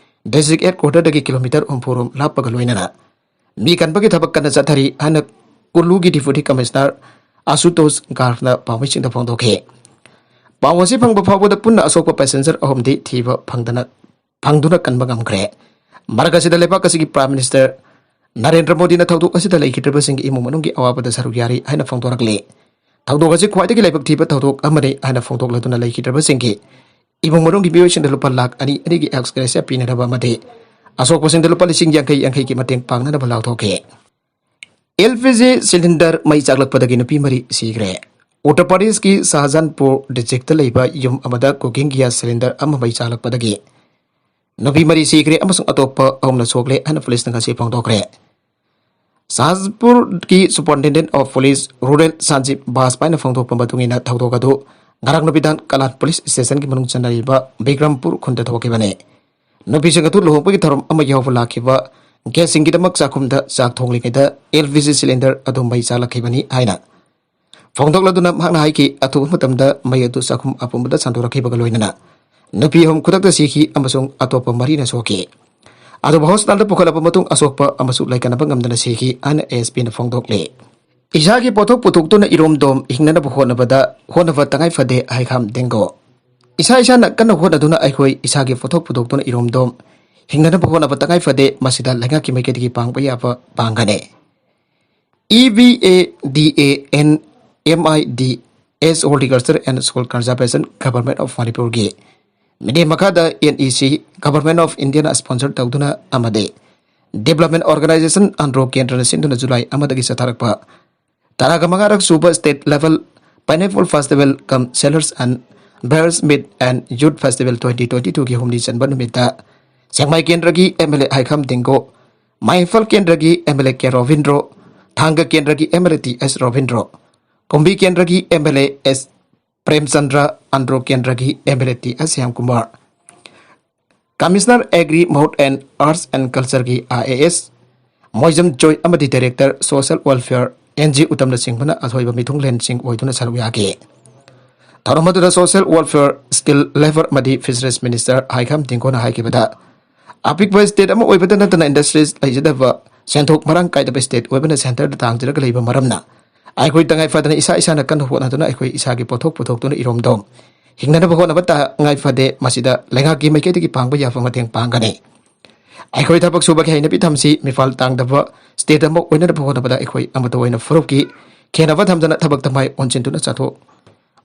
ꯗꯤꯁꯇ꯭ꯔꯤꯛ ꯍꯦꯗ ꯀ꯭ꯋꯥꯇꯔꯗꯒꯤ ꯀꯤꯂꯣꯃꯤꯇꯔ ꯍꯨꯝꯐꯨ ꯔꯣꯝ ꯂꯥꯞꯄꯒ ꯂꯣꯏꯅꯅ ꯃꯤ ꯀꯟꯕꯒꯤ ꯊꯕꯛ ꯀꯟꯅ ꯆꯠꯊꯔꯤ ꯍꯥꯏꯅ ꯀꯨꯜꯂꯨꯒꯤ ꯗꯤꯄ꯭ꯌꯨꯇꯤ ꯀꯃꯤꯁꯅꯔ ꯑꯁꯨꯇꯣꯁ ꯒꯥꯔꯒꯅ ꯄꯥꯎꯃꯤꯁꯤꯡꯗ ꯐꯣꯡꯗꯣꯛꯈꯤ꯫ ꯄꯥꯎ ꯑꯁꯤ ꯐꯪꯕ ꯐꯥꯎꯕꯗ ꯄꯨꯟꯅ ꯑꯁꯣꯛꯄ ꯄꯦꯁꯦꯟꯖꯔ ꯑꯍꯨꯝꯗꯤ ꯊꯤꯕ ꯐꯪꯗꯅ, ꯐꯪꯗꯨꯅ ꯀꯟꯕ ꯉꯝꯈ꯭ꯔꯦ꯫ ꯃꯔꯛ ꯑꯁꯤꯗ ꯂꯩꯕꯥꯛ ꯑꯁꯤꯒꯤ ꯄ꯭ꯔꯥꯏꯝ ꯃꯤꯅꯤꯁꯇꯔ ꯅꯔꯦꯟꯗ꯭ꯔ ꯃꯣꯗꯤꯅ ꯊꯧꯗꯣꯛ ꯑꯁꯤꯗ ꯂꯩꯈꯤꯗ꯭ꯔꯕꯁꯤꯡꯒꯤ ꯏꯃꯨꯡ ꯃꯅꯨꯡꯒꯤ ꯑꯋꯥꯕꯗ ꯁꯔꯨꯛ ꯌꯥꯔꯤ ꯍꯥꯏꯅ ꯐꯣꯡꯗꯣꯔꯛꯂꯤ꯫ ꯊꯧꯗꯣꯛ ꯑꯁꯤ ꯈ꯭ꯋꯥꯏꯗꯒꯤ ꯂꯥꯏꯕꯛ ꯊꯤꯕ ꯊꯧꯗꯣꯛ ꯑꯃꯅꯤ ꯍꯥꯏꯅ ꯐꯣꯡꯗꯣꯛꯂꯗꯨꯅ ꯂꯩꯈꯤꯗ꯭ꯔꯕꯁꯤꯡꯒꯤ ꯏꯃꯨꯡ ꯃꯅꯨꯡꯒꯤ ꯃꯤꯑꯣꯏꯁꯤꯡꯗ ꯂꯨꯄꯥ ꯂꯥꯈ ꯑꯅꯤ ꯑꯅꯤꯒꯤ ꯑꯦꯛꯁ ꯒ꯭ꯔꯦꯁꯤꯌꯥ ꯄꯤꯅꯅꯕ ꯑꯃꯗꯤ ꯑꯁꯣꯛꯄꯁꯤꯡꯗ ꯂꯨꯄꯥ ꯂꯤꯁꯤꯡ ꯌꯥꯡꯈꯩ ꯌꯥꯡꯈꯩꯒꯤ ꯃꯇꯦꯡ ꯄꯥꯡꯅꯅꯕ ꯂꯥꯎꯊꯣꯛꯈꯤ꯫ ꯑꯦꯜ ꯄꯤ ꯖꯤ ꯁꯤꯂꯤꯟꯗꯔ ꯃꯩ ꯆꯥꯛꯂꯛꯄꯗꯒꯤ ꯅꯨꯄꯤ ꯃꯔꯤ ꯁꯤꯈ꯭ꯔꯦ꯫ ꯎꯠꯇꯔ ꯄ꯭ꯔꯗꯦꯁꯀꯤ ꯁꯍꯖꯥꯟꯄꯨꯔ ꯗꯤꯁꯇ꯭ꯔꯤꯛꯇ ꯂꯩꯕ ꯌꯨꯝ ꯑꯃꯗ ꯀꯨꯀꯤꯡ ꯒ꯭ꯌꯥꯁ ꯁꯤꯂꯤꯟꯗꯔ ꯑꯃ ꯃꯩ ꯆꯥꯛꯂꯛꯄꯗꯒꯤ ꯅꯨꯄꯤ ꯃꯔꯤ ꯁꯤꯈ꯭ꯔꯦ ꯑꯃꯁꯨꯡ ꯑꯇꯣꯞꯄ ꯑꯍꯨꯝꯅ ꯁꯣꯛꯂꯦ ꯍꯥꯏꯅ ꯄꯨꯂꯤꯁꯅ ꯉꯁꯤ ꯐꯣꯡꯗꯣꯛꯈ꯭ꯔꯦ꯫ ꯁꯍꯖꯄꯨꯔꯒꯤ ꯁꯨꯄꯔꯤꯟꯇꯦꯟꯗꯦꯟꯠ ꯑꯣꯐ ꯄꯨꯂꯤꯁ ꯔꯨꯔꯦꯜ ꯁꯟꯖꯤꯞ ꯕꯥꯖꯄꯥꯏꯅ ꯐꯣꯡꯗꯣꯛꯄ ꯃꯇꯨꯡ ꯏꯟꯅ ꯊꯧꯗꯣꯛ ꯑꯗꯨ ꯉꯔꯥꯡ ꯅꯨꯃꯤꯗꯥꯡ ꯀꯂꯥꯟ ꯄꯨꯂꯤꯁ ꯁ꯭ꯇꯦꯁꯟꯒꯤ ꯃꯅꯨꯡ ꯆꯟꯅꯔꯤꯕ ꯕꯤꯀ꯭ꯔꯝꯄꯨꯔ ꯈꯨꯟꯗ ꯊꯣꯛꯈꯤꯕꯅꯤ꯫ ꯅꯨꯄꯤꯁꯤꯡ ꯑꯗꯨ ꯂꯨꯍꯣꯡꯕꯒꯤ ꯊꯧꯔꯝ ꯑꯃ ꯌꯥꯎꯕ ꯂꯥꯛꯈꯤꯕ ꯒ꯭ꯌꯥꯁꯁꯤꯡꯒꯤꯗꯃꯛ ꯆꯥꯛꯈꯨꯝꯗ ꯆꯥꯛ ꯊꯣꯡꯂꯤꯉꯩꯗ ꯑꯦꯜ ꯄꯤ ꯖꯤ ꯁꯤꯂꯤꯟꯗꯔ ꯑꯗꯨ ꯃꯩ ꯆꯥꯛꯂꯛꯈꯤꯕꯅꯤ ꯍꯥꯏꯅ ꯐꯣꯡꯗꯣꯛꯂꯗꯨꯅ ꯃꯍꯥꯛꯅ ꯍꯥꯏꯈꯤ, ꯑꯊꯨꯕ ꯃꯇꯝꯗ ꯃꯩ ꯑꯗꯨ ꯆꯥꯛꯈꯨꯝ ꯑꯄꯨꯝꯕꯗ ꯁꯟꯗꯣꯔꯛꯈꯤꯕꯒ ꯂꯣꯏꯅꯅ ꯅꯨꯄꯤ ꯑꯍꯨꯝ ꯈꯨꯗꯛꯇ ꯁꯤꯈꯤ ꯑꯃꯁꯨꯡ ꯑꯇꯣꯞꯄ ꯃꯔꯤꯅ ꯁꯣꯛꯈꯤ꯫ ꯑꯗꯨꯕꯨ ꯍꯣꯁꯄꯤꯇꯥꯜꯗ ꯄꯨꯈꯠꯂꯕ ꯃꯇꯨꯡ ꯑꯁꯣꯛꯄ ꯑꯃꯁꯨ ꯂꯩꯀꯠꯅꯕ ꯉꯝꯗꯅ ꯁꯤꯈꯤ ꯍꯥꯏꯅ ꯑꯦ ꯑꯦꯁ ꯄꯤꯅ ꯐꯣꯡꯗꯣꯛꯂꯤ꯫ ꯏꯁꯥꯒꯤ ꯄꯣꯠꯊꯣꯛ ꯄꯨꯊꯣꯛꯇꯨꯅ ꯏꯔꯣꯝꯗꯣꯝ ꯍꯤꯡꯅꯅꯕ ꯍꯣꯠꯅꯕꯗ ꯍꯣꯠꯅꯕ ꯇꯉꯥꯏ ꯐꯗꯦ ꯍꯥꯏꯈꯥꯝ ꯗꯦꯡꯒꯣ꯫ ꯏꯁꯥ ꯏꯁꯥꯅ ꯀꯟꯅ ꯍꯣꯠꯅꯗꯨꯅ ꯑꯩꯈꯣꯏ ꯏꯁꯥꯒꯤ ꯄꯣꯠꯊꯣꯛ ꯄꯨꯊꯣꯛꯇꯨꯅ ꯏꯔꯣꯝꯗꯣꯝ ꯍꯤꯡꯅꯅꯕ ꯍꯣꯠꯅꯕ ꯇꯉꯥꯏ ꯐꯗꯦ꯫ ꯃꯁꯤꯗ ꯂꯩꯉꯥꯛꯀꯤ ꯃꯥꯏꯀꯩꯗꯒꯤ ꯄꯥꯡꯕ ꯌꯥꯕ ꯄꯥꯡꯒꯅꯤ꯫ E V A D A N M I D S Horticulture and Soil Conservation Government of ꯃꯅꯤꯄꯨꯔꯒꯤ ꯃꯤꯠꯌꯦꯡ ꯃꯈꯥꯗ N E C Government of Indiaꯅ sponsor ꯇꯧꯗꯨꯅ ꯑꯃꯗꯤ Development Organisation ꯑꯟꯗ꯭ꯔꯣ ꯀꯦꯟꯗ꯭ꯔꯅ ꯁꯤꯟꯗꯨꯅ ꯖꯨꯂꯥꯏ ꯑꯃꯗꯒꯤ ꯆꯠꯊꯔꯛꯄ ꯇꯔꯥꯒ ꯃꯉꯥꯔꯛ ꯁꯨꯕ State Level Pineapple Festival cum Sellers and Buyers Meet and Youth Festival twenty twenty twoꯒꯤ ꯍꯨꯝꯅꯤ ꯆꯟꯕ ꯅꯨꯃꯤꯠꯇ ꯁꯦꯛꯃꯥꯏ ꯀꯦꯟꯗ꯭ꯔꯒꯤ M L A ꯍꯥꯏꯈꯥꯝ ꯗꯦꯡꯒꯣ, ꯃꯥꯏꯝꯐꯜ ꯀꯦꯟꯗ꯭ꯔꯒꯤ M L A ꯀꯦ ꯔꯣꯕꯤꯟꯗ꯭ꯔꯣ, ꯊꯥꯡꯒ ꯀꯦꯟꯗ꯭ꯔꯒꯤ M L A ꯇꯤ ꯑꯦꯁ ꯔꯣꯕꯤꯟꯗ꯭ꯔꯣ, ꯀꯨꯝꯕꯤ ꯀꯦꯟꯗ꯭ꯔꯒꯤ M L A ꯑꯦꯁ ꯄ꯭ꯔꯦꯝꯆꯟꯗ꯭ꯔ, ꯑꯟꯗ꯭ꯔꯣ ꯀꯦꯟꯗ꯭ꯔꯒꯤ M L A T S Shyamkumar, Commissioner Agri Mount and Arts and Cultureꯒꯤ I A S ꯃꯣꯏꯖꯝ ꯖꯣꯏ ꯑꯃꯗꯤ Director Social Welfare N G ꯎꯇꯝꯅꯆꯤꯡꯕꯅ ꯑꯊꯣꯏꯕ ꯃꯤꯊꯨꯡꯂꯦꯟꯁꯤꯡ ꯑꯣꯏꯗꯨꯅ ꯁꯔꯨꯛ ꯌꯥꯈꯤ꯫ ꯊꯧꯔꯝ ꯑꯗꯨꯗ Social Welfare, Skill, Labour ꯑꯃꯗꯤ Fisheries Minister ꯍꯥꯏꯈꯥꯝ ꯇꯤꯡꯒꯣꯅ ꯍꯥꯏꯈꯤꯕꯗ, ꯑꯄꯤꯛꯄ state ꯑꯃ ꯑꯣꯏꯕꯗ ꯅꯠꯇꯅ industries ꯂꯩꯖꯗꯕ, ꯁꯦꯟꯊꯣꯛ ꯃꯔꯥꯡ ꯀꯥꯏꯗꯕ state ꯑꯣꯏꯕꯅ centreꯗ ꯇꯥꯡꯖꯔꯒ ꯂꯩꯕ ꯃꯔꯝꯅ, ꯑꯩꯈꯣꯏ ꯇꯉꯥꯏ ꯐꯗꯅ ꯏꯁꯥ ꯏꯁꯥꯅ ꯀꯟꯅ ꯍꯣꯠꯅꯗꯨꯅ ꯑꯩꯈꯣꯏ ꯏꯁꯥꯒꯤ ꯄꯣꯠꯊꯣꯛ ꯄꯨꯊꯣꯛꯇꯨꯅ ꯏꯔꯣꯝꯗꯣꯝ ꯍꯤꯡꯅꯅꯕ ꯍꯣꯠꯅꯕ ꯇꯉꯥꯏ ꯐꯗꯦ꯫ ꯃꯁꯤꯗ ꯂꯩꯉꯥꯛꯀꯤ ꯃꯥꯏꯀꯩꯗꯒꯤ ꯄꯥꯡꯕ ꯌꯥꯕ ꯃꯇꯦꯡ ꯄꯥꯡꯒꯅꯤ꯫ ꯑꯩꯈꯣꯏ ꯊꯕꯛ ꯁꯨꯕꯒꯤ ꯍꯩꯅꯕꯤ ꯊꯝꯁꯤ꯫ ꯃꯤꯐꯥꯜ ꯇꯥꯡꯗꯕ state ꯑꯃ ꯑꯣꯏꯅꯅꯕ ꯍꯣꯠꯅꯕꯗ ꯑꯩꯈꯣꯏ ꯑꯃꯠꯇ ꯑꯣꯏꯅ ꯐꯨꯔꯨꯞꯀꯤ ꯈꯦꯟꯅꯕ ꯊꯝꯗꯅ ꯊꯕꯛꯇ ꯃꯥꯏ ꯑꯣꯟꯁꯤꯟꯗꯨꯅ ꯆꯠꯊꯣꯛ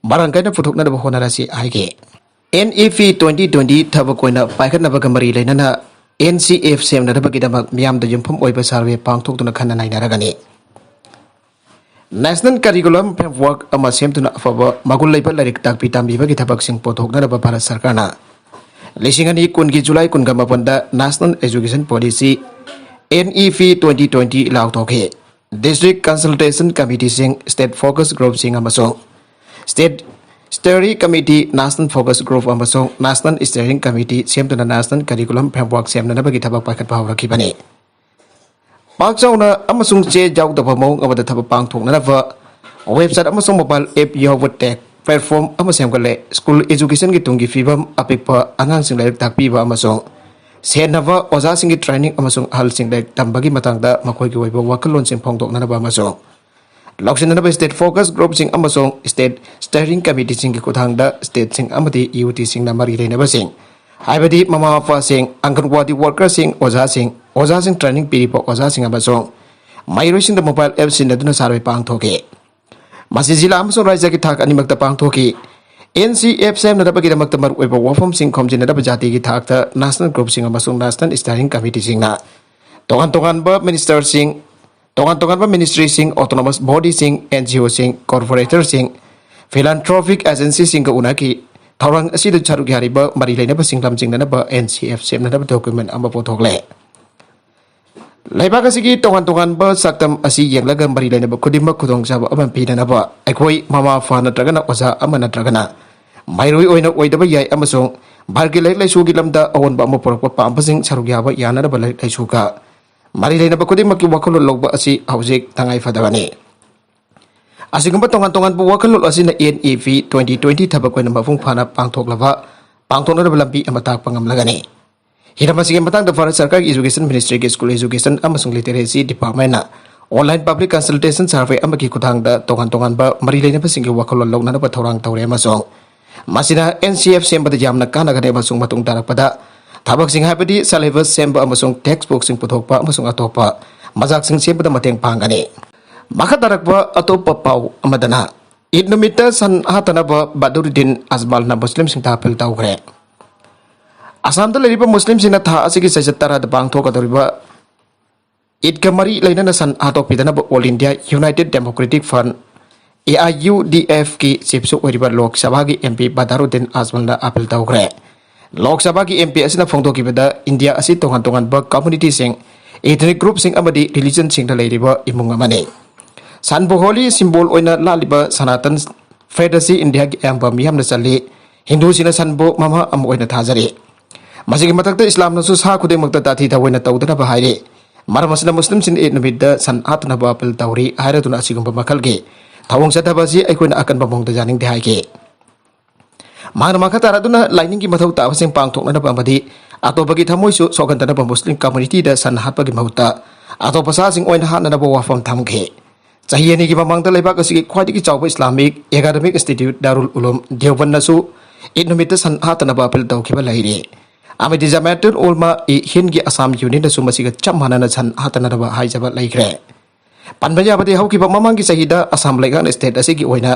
ꯃꯔꯥꯡ ꯀꯥꯏꯅ ꯄꯨꯊꯣꯛꯅꯅꯕ ꯍꯣꯠꯅꯔꯁꯤ ꯍꯥꯏꯈꯤ꯫ NEP twenty twenty ꯊꯕꯛ ꯑꯣꯏꯅ ꯄꯥꯏꯈꯠꯅꯕꯒ ꯃꯔꯤ ꯂꯩꯅꯅ NCF ꯁꯦꯝꯅꯅꯕꯒꯤꯗꯃꯛ ꯃꯤꯌꯥꯝꯗ ꯌꯨꯝꯐꯝ ꯑꯣꯏꯕ survey ꯄꯥꯡꯊꯣꯛꯇꯨꯅ ꯈꯟꯅ ꯅꯩꯅꯔꯒꯅꯤ꯫ National Curriculum Framework ꯑꯃ ꯁꯦꯝꯗꯨꯅ ꯑꯐꯕ ꯃꯒꯨꯟ ꯂꯩꯕ ꯂꯥꯏꯔꯤꯛ ꯇꯥꯛꯄꯤ ꯇꯝꯕꯤꯕꯒꯤ ꯊꯕꯛꯁꯤꯡ ꯄꯨꯊꯣꯛꯅꯅꯕ ꯚꯥꯔꯠ ꯁꯔꯀꯥꯔꯅ ꯂꯤꯁꯤꯡ ꯑꯅꯤ ꯀꯨꯟꯒꯤ July ꯀꯨꯟꯒ ꯃꯥꯄꯟꯗ National Education Policy, NEP twenty twenty ꯂꯥꯎꯊꯣꯛꯈꯤ꯫ District Consultation Committeeꯁꯤꯡ, State Focus Groupꯁꯤꯡ ꯑꯃꯁꯨꯡ State Steering Committee, National Focus Group ꯑꯃꯁꯨꯡ National Steering Committee ꯁꯦꯝꯗꯨꯅ National Curriculum Framework ꯁꯦꯝꯅꯅꯕꯒꯤ ꯊꯕꯛ ꯄꯥꯏꯈꯠꯄ ꯍꯧꯔꯛꯈꯤꯕꯅꯤ꯫ ꯄꯥꯛ ꯆꯥꯎꯅ ꯑꯃꯁꯨꯡ ꯆꯦ ꯌꯥꯎꯗꯕ ꯃꯑꯣꯡ ꯑꯃꯗ ꯊꯕꯛ ꯄꯥꯡꯊꯣꯛꯅꯅꯕ website ꯑꯃꯁꯨꯡ mobile app ꯌꯥꯎꯕ tech platform ꯑꯃ ꯁꯦꯝꯒꯠꯂꯦ꯫ School educationꯒꯤ ꯇꯨꯡꯒꯤ ꯐꯤꯕꯝ, ꯑꯄꯤꯛꯄ ꯑꯉꯥꯡꯁꯤꯡ ꯂꯥꯏꯔꯤꯛ ꯇꯥꯛꯄꯤꯕ ꯑꯃꯁꯨꯡ ꯁꯦꯟꯅꯕ ꯑꯣꯖꯥꯁꯤꯡꯒꯤ training ꯑꯃꯁꯨꯡ ꯑꯍꯜꯁꯤꯡ ꯂꯥꯏꯔꯤꯛ ꯇꯝꯕꯒꯤ ꯃꯇꯥꯡꯗ ꯃꯈꯣꯏꯒꯤ ꯑꯣꯏꯕ ꯋꯥꯈꯜꯂꯣꯟꯁꯤꯡ ꯐꯣꯡꯗꯣꯛꯅꯅꯕ ꯑꯃꯁꯨꯡ ꯂꯧꯁꯤꯟꯅꯅꯕ state focus groupꯁꯤꯡ ꯑꯃꯁꯨꯡ state steering committeeꯁꯤꯡꯒꯤ ꯈꯨꯠꯊꯥꯡꯗ stateꯁꯤꯡ ꯑꯃꯗꯤ UTꯁꯤꯡꯅ ꯃꯔꯤ ꯂꯩꯅꯕꯁꯤꯡ, ꯍꯥꯏꯕꯗꯤ ꯃꯃꯥ ꯃꯄꯥꯁꯤꯡ, ꯑꯪꯒꯟꯋꯥꯗꯤ workerꯁꯤꯡ, ꯑꯣꯖꯥꯁꯤꯡ, ꯑꯣꯖꯥꯁꯤꯡ training ꯄꯤꯔꯤꯕ ꯑꯣꯖꯥꯁꯤꯡ ꯑꯃꯁꯨꯡ ꯃꯍꯩꯔꯣꯏꯁꯤꯡꯗ mobile app ꯁꯤꯖꯤꯟꯅꯗꯨꯅ survey ꯄꯥꯡꯊꯣꯛꯈꯤ꯫ ꯃꯁꯤ ꯖꯤꯂꯥ ꯑꯃꯁꯨꯡ ꯔꯥꯖ꯭ꯌꯒꯤ ꯊꯥꯛ ꯑꯅꯤꯃꯛꯇ ꯄꯥꯡꯊꯣꯛꯈꯤ꯫ NCF ꯁꯦꯝꯅꯅꯕꯒꯤꯗꯃꯛꯇ ꯃꯔꯨꯑꯣꯏꯕ ꯋꯥꯐꯝꯁꯤꯡ ꯈꯣꯝꯖꯤꯟꯅꯅꯕ ꯖꯥꯇꯤꯒꯤ ꯊꯥꯛꯇ national groupꯁꯤꯡ ꯑꯃꯁꯨꯡ national steering committeeꯁꯤꯡꯅ ꯇꯣꯉꯥꯟ ꯇꯣꯉꯥꯟꯕ ministerꯁꯤꯡ, ꯇꯣꯉꯥꯟ ꯇꯣꯉꯥꯟꯕ ministryꯁꯤꯡ, autonomous bodyꯁꯤꯡ, NGOꯁꯤꯡ, corporatorꯁꯤꯡ, philanthropic agencyꯁꯤꯡꯒ ꯎꯅꯈꯤ꯫ ꯊꯧꯔꯥꯡ ꯑꯁꯤꯗ ꯁꯔꯨꯛ ꯌꯥꯔꯤꯕ ꯃꯔꯤ ꯂꯩꯅꯕꯁꯤꯡ ꯂꯝꯖꯤꯡꯅꯅꯕ NCF ꯁꯦꯝꯅꯅꯕ document ꯑꯃ ꯄꯨꯊꯣꯛꯂꯦ꯫ ꯂꯩꯕꯥꯛ ꯑꯁꯤꯒꯤ ꯇꯣꯉꯥꯟ ꯇꯣꯉꯥꯟꯕ ꯁꯛꯇꯝ ꯑꯁꯤ ꯌꯦꯡꯂꯒ ꯃꯔꯤ ꯂꯩꯅꯕ ꯈꯨꯗꯤꯡꯃꯛ ꯈꯨꯗꯣꯡꯆꯥꯕ ꯑꯃ ꯄꯤꯅꯅꯕ ꯑꯩꯈꯣꯏ ꯃꯃꯥ ꯃꯄꯥ ꯅꯠꯇ꯭ꯔꯒꯅ ꯑꯣꯖꯥ ꯑꯃ ꯅꯠꯇ꯭ꯔꯒꯅ ꯃꯍꯩꯔꯣꯏ ꯑꯣꯏꯅ ꯑꯣꯏꯗꯕ ꯌꯥꯏ ꯑꯃꯁꯨꯡ ꯚꯥꯔꯠꯀꯤ ꯂꯥꯏꯔꯤꯛ ꯂꯥꯏꯁꯨꯒꯤ ꯂꯝꯗ ꯑꯑꯣꯟꯕ ꯑꯃ ꯄꯨꯔꯛꯄ ꯄꯥꯝꯕꯁꯤꯡ ꯁꯔꯨꯛ ꯌꯥꯕ ꯌꯥꯅꯅꯕ ꯂꯥꯏꯔꯤꯛ ꯂꯥꯏꯁꯨꯒ ꯃꯔꯤ ꯂꯩꯅꯕ ꯈꯨꯗꯤꯡꯃꯛꯀꯤ ꯋꯥꯈꯜꯂꯣꯟ ꯂꯧꯕ ꯑꯁꯤ ꯍꯧꯖꯤꯛ ꯇꯉꯥꯏ ꯐꯗꯕꯅꯤ꯫ ꯑꯁꯤꯒꯨꯝꯕ ꯇꯣꯉꯥꯟ ꯇꯣꯉꯥꯟꯕ ꯋꯥꯈꯜꯂꯣꯟ ꯑꯁꯤꯅ N E P twenty twenty ꯊꯕꯛ ꯑꯣꯏꯅ ꯃꯄꯨꯡ ꯐꯥꯅ ꯄꯥꯡꯊꯣꯛꯂꯕ, ꯄꯥꯡꯊꯣꯛꯅꯅꯕ ꯂꯝꯕꯤ ꯑꯃ ꯇꯥꯛꯄ ꯉꯝꯂꯒꯅꯤ꯫ ꯍꯤꯔꯝ ꯑꯁꯤꯒꯤ ꯃꯇꯥꯡꯗ ꯚꯥꯔꯠ ꯁꯔꯀꯥꯔꯒꯤ Education Ministry ꯒꯤ School Education ꯑꯃꯁꯨꯡ Literacy Department ꯅ online public consultation survey ꯑꯃꯒꯤ ꯈꯨꯠꯊꯥꯡꯗ ꯇꯣꯉꯥꯟ ꯇꯣꯉꯥꯟꯕ ꯃꯔꯤ ꯂꯩꯅꯕꯁꯤꯡꯒꯤ ꯋꯥꯈꯜꯂꯣꯟ ꯂꯧꯅꯅꯕ ꯊꯧꯔꯥꯡ ꯇꯧꯔꯦ, ꯑꯃꯁꯨꯡ ꯃꯁꯤꯅ N C F ꯁꯦꯝꯕꯗ ꯌꯥꯝꯅ ꯀꯥꯟꯅꯒꯅꯤ ꯑꯃꯁꯨꯡ ꯃꯇꯨꯡ ꯇꯥꯔꯛꯄꯗ ꯊꯕꯛꯁꯤꯡ, ꯍꯥꯏꯕꯗꯤ syllabus ꯁꯦꯝꯕ ꯑꯃꯁꯨꯡ text book ꯁꯤꯡ ꯄꯨꯊꯣꯛꯄ ꯑꯃꯁꯨꯡ ꯑꯇꯣꯞꯄ ꯃꯆꯥꯛꯁꯤꯡ ꯁꯦꯝꯕꯗ ꯃꯇꯦꯡ ꯄꯥꯡꯒꯅꯤ꯫ ꯃꯈꯥ ꯇꯥꯔꯛꯄ ꯑꯇꯣꯞꯄ ꯄꯥꯎ ꯑꯃꯗꯅ, ꯏꯗ ꯅꯨꯃꯤꯠꯇ ꯁꯟ ꯍꯥꯠꯇꯅꯕ ꯕꯗꯔꯨꯗꯤꯟ ꯑꯖꯃꯜꯅ ꯃꯨꯁꯂꯤꯝꯁꯤꯡꯗ ꯑꯥꯄꯤꯜ ꯇꯧꯈ꯭ꯔꯦ꯫ ꯑꯁꯥꯝꯗ ꯂꯩꯔꯤꯕ ꯃꯨꯁꯂꯤꯝꯁꯤꯡꯅ ꯊꯥ ꯑꯁꯤꯒꯤ ꯆꯩꯆꯠ ꯇꯔꯥꯗ ꯄꯥꯡꯊꯣꯛꯀꯗꯧꯔꯤꯕ ꯏꯗꯀ ꯃꯔꯤ ꯂꯩꯅꯅ ꯁꯟ ꯍꯥꯠꯇꯣꯛꯄꯤꯗꯅꯕ All India United Democratic Front, A I U D F ꯀꯤ chief ꯁꯨ ꯑꯣꯏꯔꯤꯕ ꯂꯣꯛ ꯁꯚꯥꯒꯤ M P ꯕꯗꯔꯨꯗꯤꯟ ꯑꯖꯃꯜꯅ ꯑꯥꯄꯤꯜ ꯇꯧꯈ꯭ꯔꯦ꯫ ꯂꯣꯛ ꯁꯚꯥꯒꯤ M P ꯑꯁꯤꯅ ꯐꯣꯡꯗꯣꯛꯈꯤꯕꯗ, ꯏꯟꯗꯤꯌꯥ ꯑꯁꯤ ꯇꯣꯉꯥꯟ ꯇꯣꯉꯥꯟꯕ community ꯁꯤꯡ, ethnic group ꯁꯤꯡ ꯑꯃꯗꯤ religion ꯁꯤꯡꯗ ꯂꯩꯔꯤꯕ ꯏꯃꯨꯡ ꯑꯃꯅꯤ꯫ ꯁꯟꯕꯨ holy symbol ꯑꯣꯏꯅ ꯂꯥꯠꯂꯤꯕ ꯁꯅꯥꯇꯟ faith ꯑꯁꯤ ꯏꯟꯗꯤꯌꯥꯒꯤ ꯑꯌꯥꯝꯕ ꯃꯤꯌꯥꯝꯅ ꯆꯜꯂꯤ꯫ ꯍꯤꯟꯗꯨꯁꯤꯡꯅ ꯁꯟꯕꯨ ꯃꯃꯥ ꯑꯃ ꯑꯣꯏꯅ ꯊꯥꯖꯔꯤ꯫ ꯃꯁꯤꯒꯤ ꯃꯊꯛꯇ ꯏꯁꯂꯥꯝꯅꯁꯨ ꯁꯥ ꯈꯨꯗꯤꯡꯃꯛꯇ ꯇꯥꯊꯤ ꯇꯥꯑꯣꯏꯅ ꯇꯧꯗꯅꯕ ꯍꯥꯏꯔꯤ꯫ ꯃꯔꯝ ꯑꯁꯤꯅ ꯃꯨꯁꯂꯤꯝꯁꯤꯡꯅ ꯏꯗ ꯅꯨꯃꯤꯠꯇ ꯁꯟ ꯍꯥꯠꯇꯅꯕ ꯑꯥꯄꯤꯜ ꯇꯧꯔꯤ ꯍꯥꯏꯔꯗꯨꯅ ꯑꯁꯤꯒꯨꯝꯕ ꯃꯈꯜꯒꯤ ꯊꯧꯑꯣꯡ ꯆꯠꯊꯕ ꯑꯁꯤ ꯑꯩꯈꯣꯏꯅ ꯑꯀꯟꯕ ꯃꯑꯣꯡꯗ ꯌꯥꯅꯤꯡꯗꯦ ꯍꯥꯏꯈꯤ꯫ ꯃꯍꯥꯛꯅ ꯃꯈꯥ ꯇꯥꯔꯗꯨꯅ ꯂꯥꯏꯅꯤꯡꯒꯤ ꯃꯊꯧ ꯇꯥꯕꯁꯤꯡ ꯄꯥꯡꯊꯣꯛꯅꯅꯕ ꯑꯃꯗꯤ ꯑꯇꯣꯞꯄꯒꯤ ꯊꯃꯣꯏꯁꯨ ꯁꯣꯛꯍꯟꯗꯅꯕ ꯃꯨꯁꯂꯤꯝ community ꯗ ꯁꯟ ꯍꯥꯠꯄꯒꯤ ꯃꯍꯨꯠꯇ ꯑꯇꯣꯞꯄ ꯁꯥꯁꯤꯡ ꯑꯣꯏꯅ ꯍꯥꯠꯅꯅꯕ ꯋꯥꯐꯝ ꯊꯝꯈꯤ꯫ ꯆꯍꯤ ꯑꯅꯤꯒꯤ ꯃꯃꯥꯡꯗ ꯂꯩꯕꯥꯛ ꯑꯁꯤꯒꯤ ꯈ꯭ꯋꯥꯏꯗꯒꯤ ꯆꯥꯎꯕ Islamic academic institute Darul Uloom Deoband ꯅꯁꯨ ꯏꯗ ꯅꯨꯃꯤꯠꯇ ꯁꯟ ꯍꯥꯠꯇꯅꯕ ꯑꯥꯄꯤꯜ ꯇꯧꯈꯤꯕ ꯂꯩꯔꯤ꯫ ꯑꯃꯗꯤ Jamiatul Ulama-e Hind ꯒꯤ ꯑꯁꯥꯝ unit ꯅꯁꯨ ꯃꯁꯤꯒ ꯆꯞ ꯃꯥꯟꯅꯅ ꯁꯟ ꯍꯥꯠꯇꯅꯅꯕ ꯍꯥꯏꯖꯕ ꯂꯩꯈ꯭ꯔꯦ꯫ ꯄꯟꯕ ꯌꯥꯕꯗꯤ, ꯍꯧꯈꯤꯕ ꯃꯃꯥꯡꯒꯤ ꯆꯍꯤꯗ ꯑꯁꯥꯝ ꯂꯩꯉꯥꯛꯅ state ꯑꯁꯤꯒꯤ ꯑꯣꯏꯅ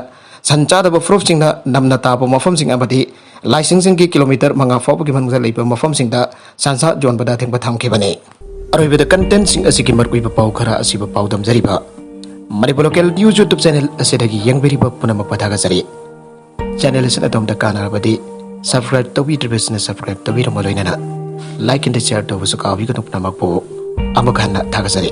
ꯁꯟ ꯆꯥꯗꯕ ꯐꯨꯔꯨꯞꯁꯤꯡꯅ ꯅꯝꯅ ꯇꯥꯕ ꯃꯐꯝꯁꯤꯡ ꯑꯃꯗꯤ ꯂꯥꯏꯁꯪꯁꯤꯡꯒꯤ ꯀꯤꯂꯣꯃꯤꯇꯔ ꯃꯉꯥ ꯐꯥꯎꯕꯒꯤ ꯃꯅꯨꯡꯗ ꯂꯩꯕ ꯃꯐꯝꯁꯤꯡꯗ ꯁꯟꯁꯥ ꯌꯣꯟꯕꯗ ꯑꯊꯤꯡꯕ ꯊꯝꯈꯤꯕꯅꯤ꯫ ꯑꯔꯣꯏꯕꯗ content ꯁꯤꯡ ꯑꯁꯤꯒꯤ ꯃꯔꯨꯑꯣꯏꯕ ꯄꯥꯎ ꯈꯔ ꯑꯁꯤꯕꯨ ꯄꯥꯎꯗꯝꯖꯔꯤꯕ Manipur Local News YouTube channel ꯑꯁꯤꯗꯒꯤ ꯌꯦꯡꯕꯤꯔꯤꯕ ꯄꯨꯝꯅꯃꯛꯄꯨ ꯊꯥꯒꯠꯆꯔꯤ꯫ Channel ꯑꯁꯤꯅ ꯑꯗꯣꯝꯗ ꯀꯥꯟꯅꯔꯕꯗꯤ subscribe ꯇꯧꯕꯤꯗ꯭ꯔꯤꯕꯁꯤꯡꯅ subscribe ꯇꯧꯕꯤꯔꯝꯕ ꯂꯣꯏꯅꯅ like and share ꯇꯧꯕꯁꯨ ꯀꯥꯎꯕꯤꯒꯅꯨ꯫ ꯄꯨꯝꯅꯃꯛꯄꯨ ꯑꯃꯨꯛ ꯍꯟꯅ ꯊꯥꯒꯠꯆꯔꯤ꯫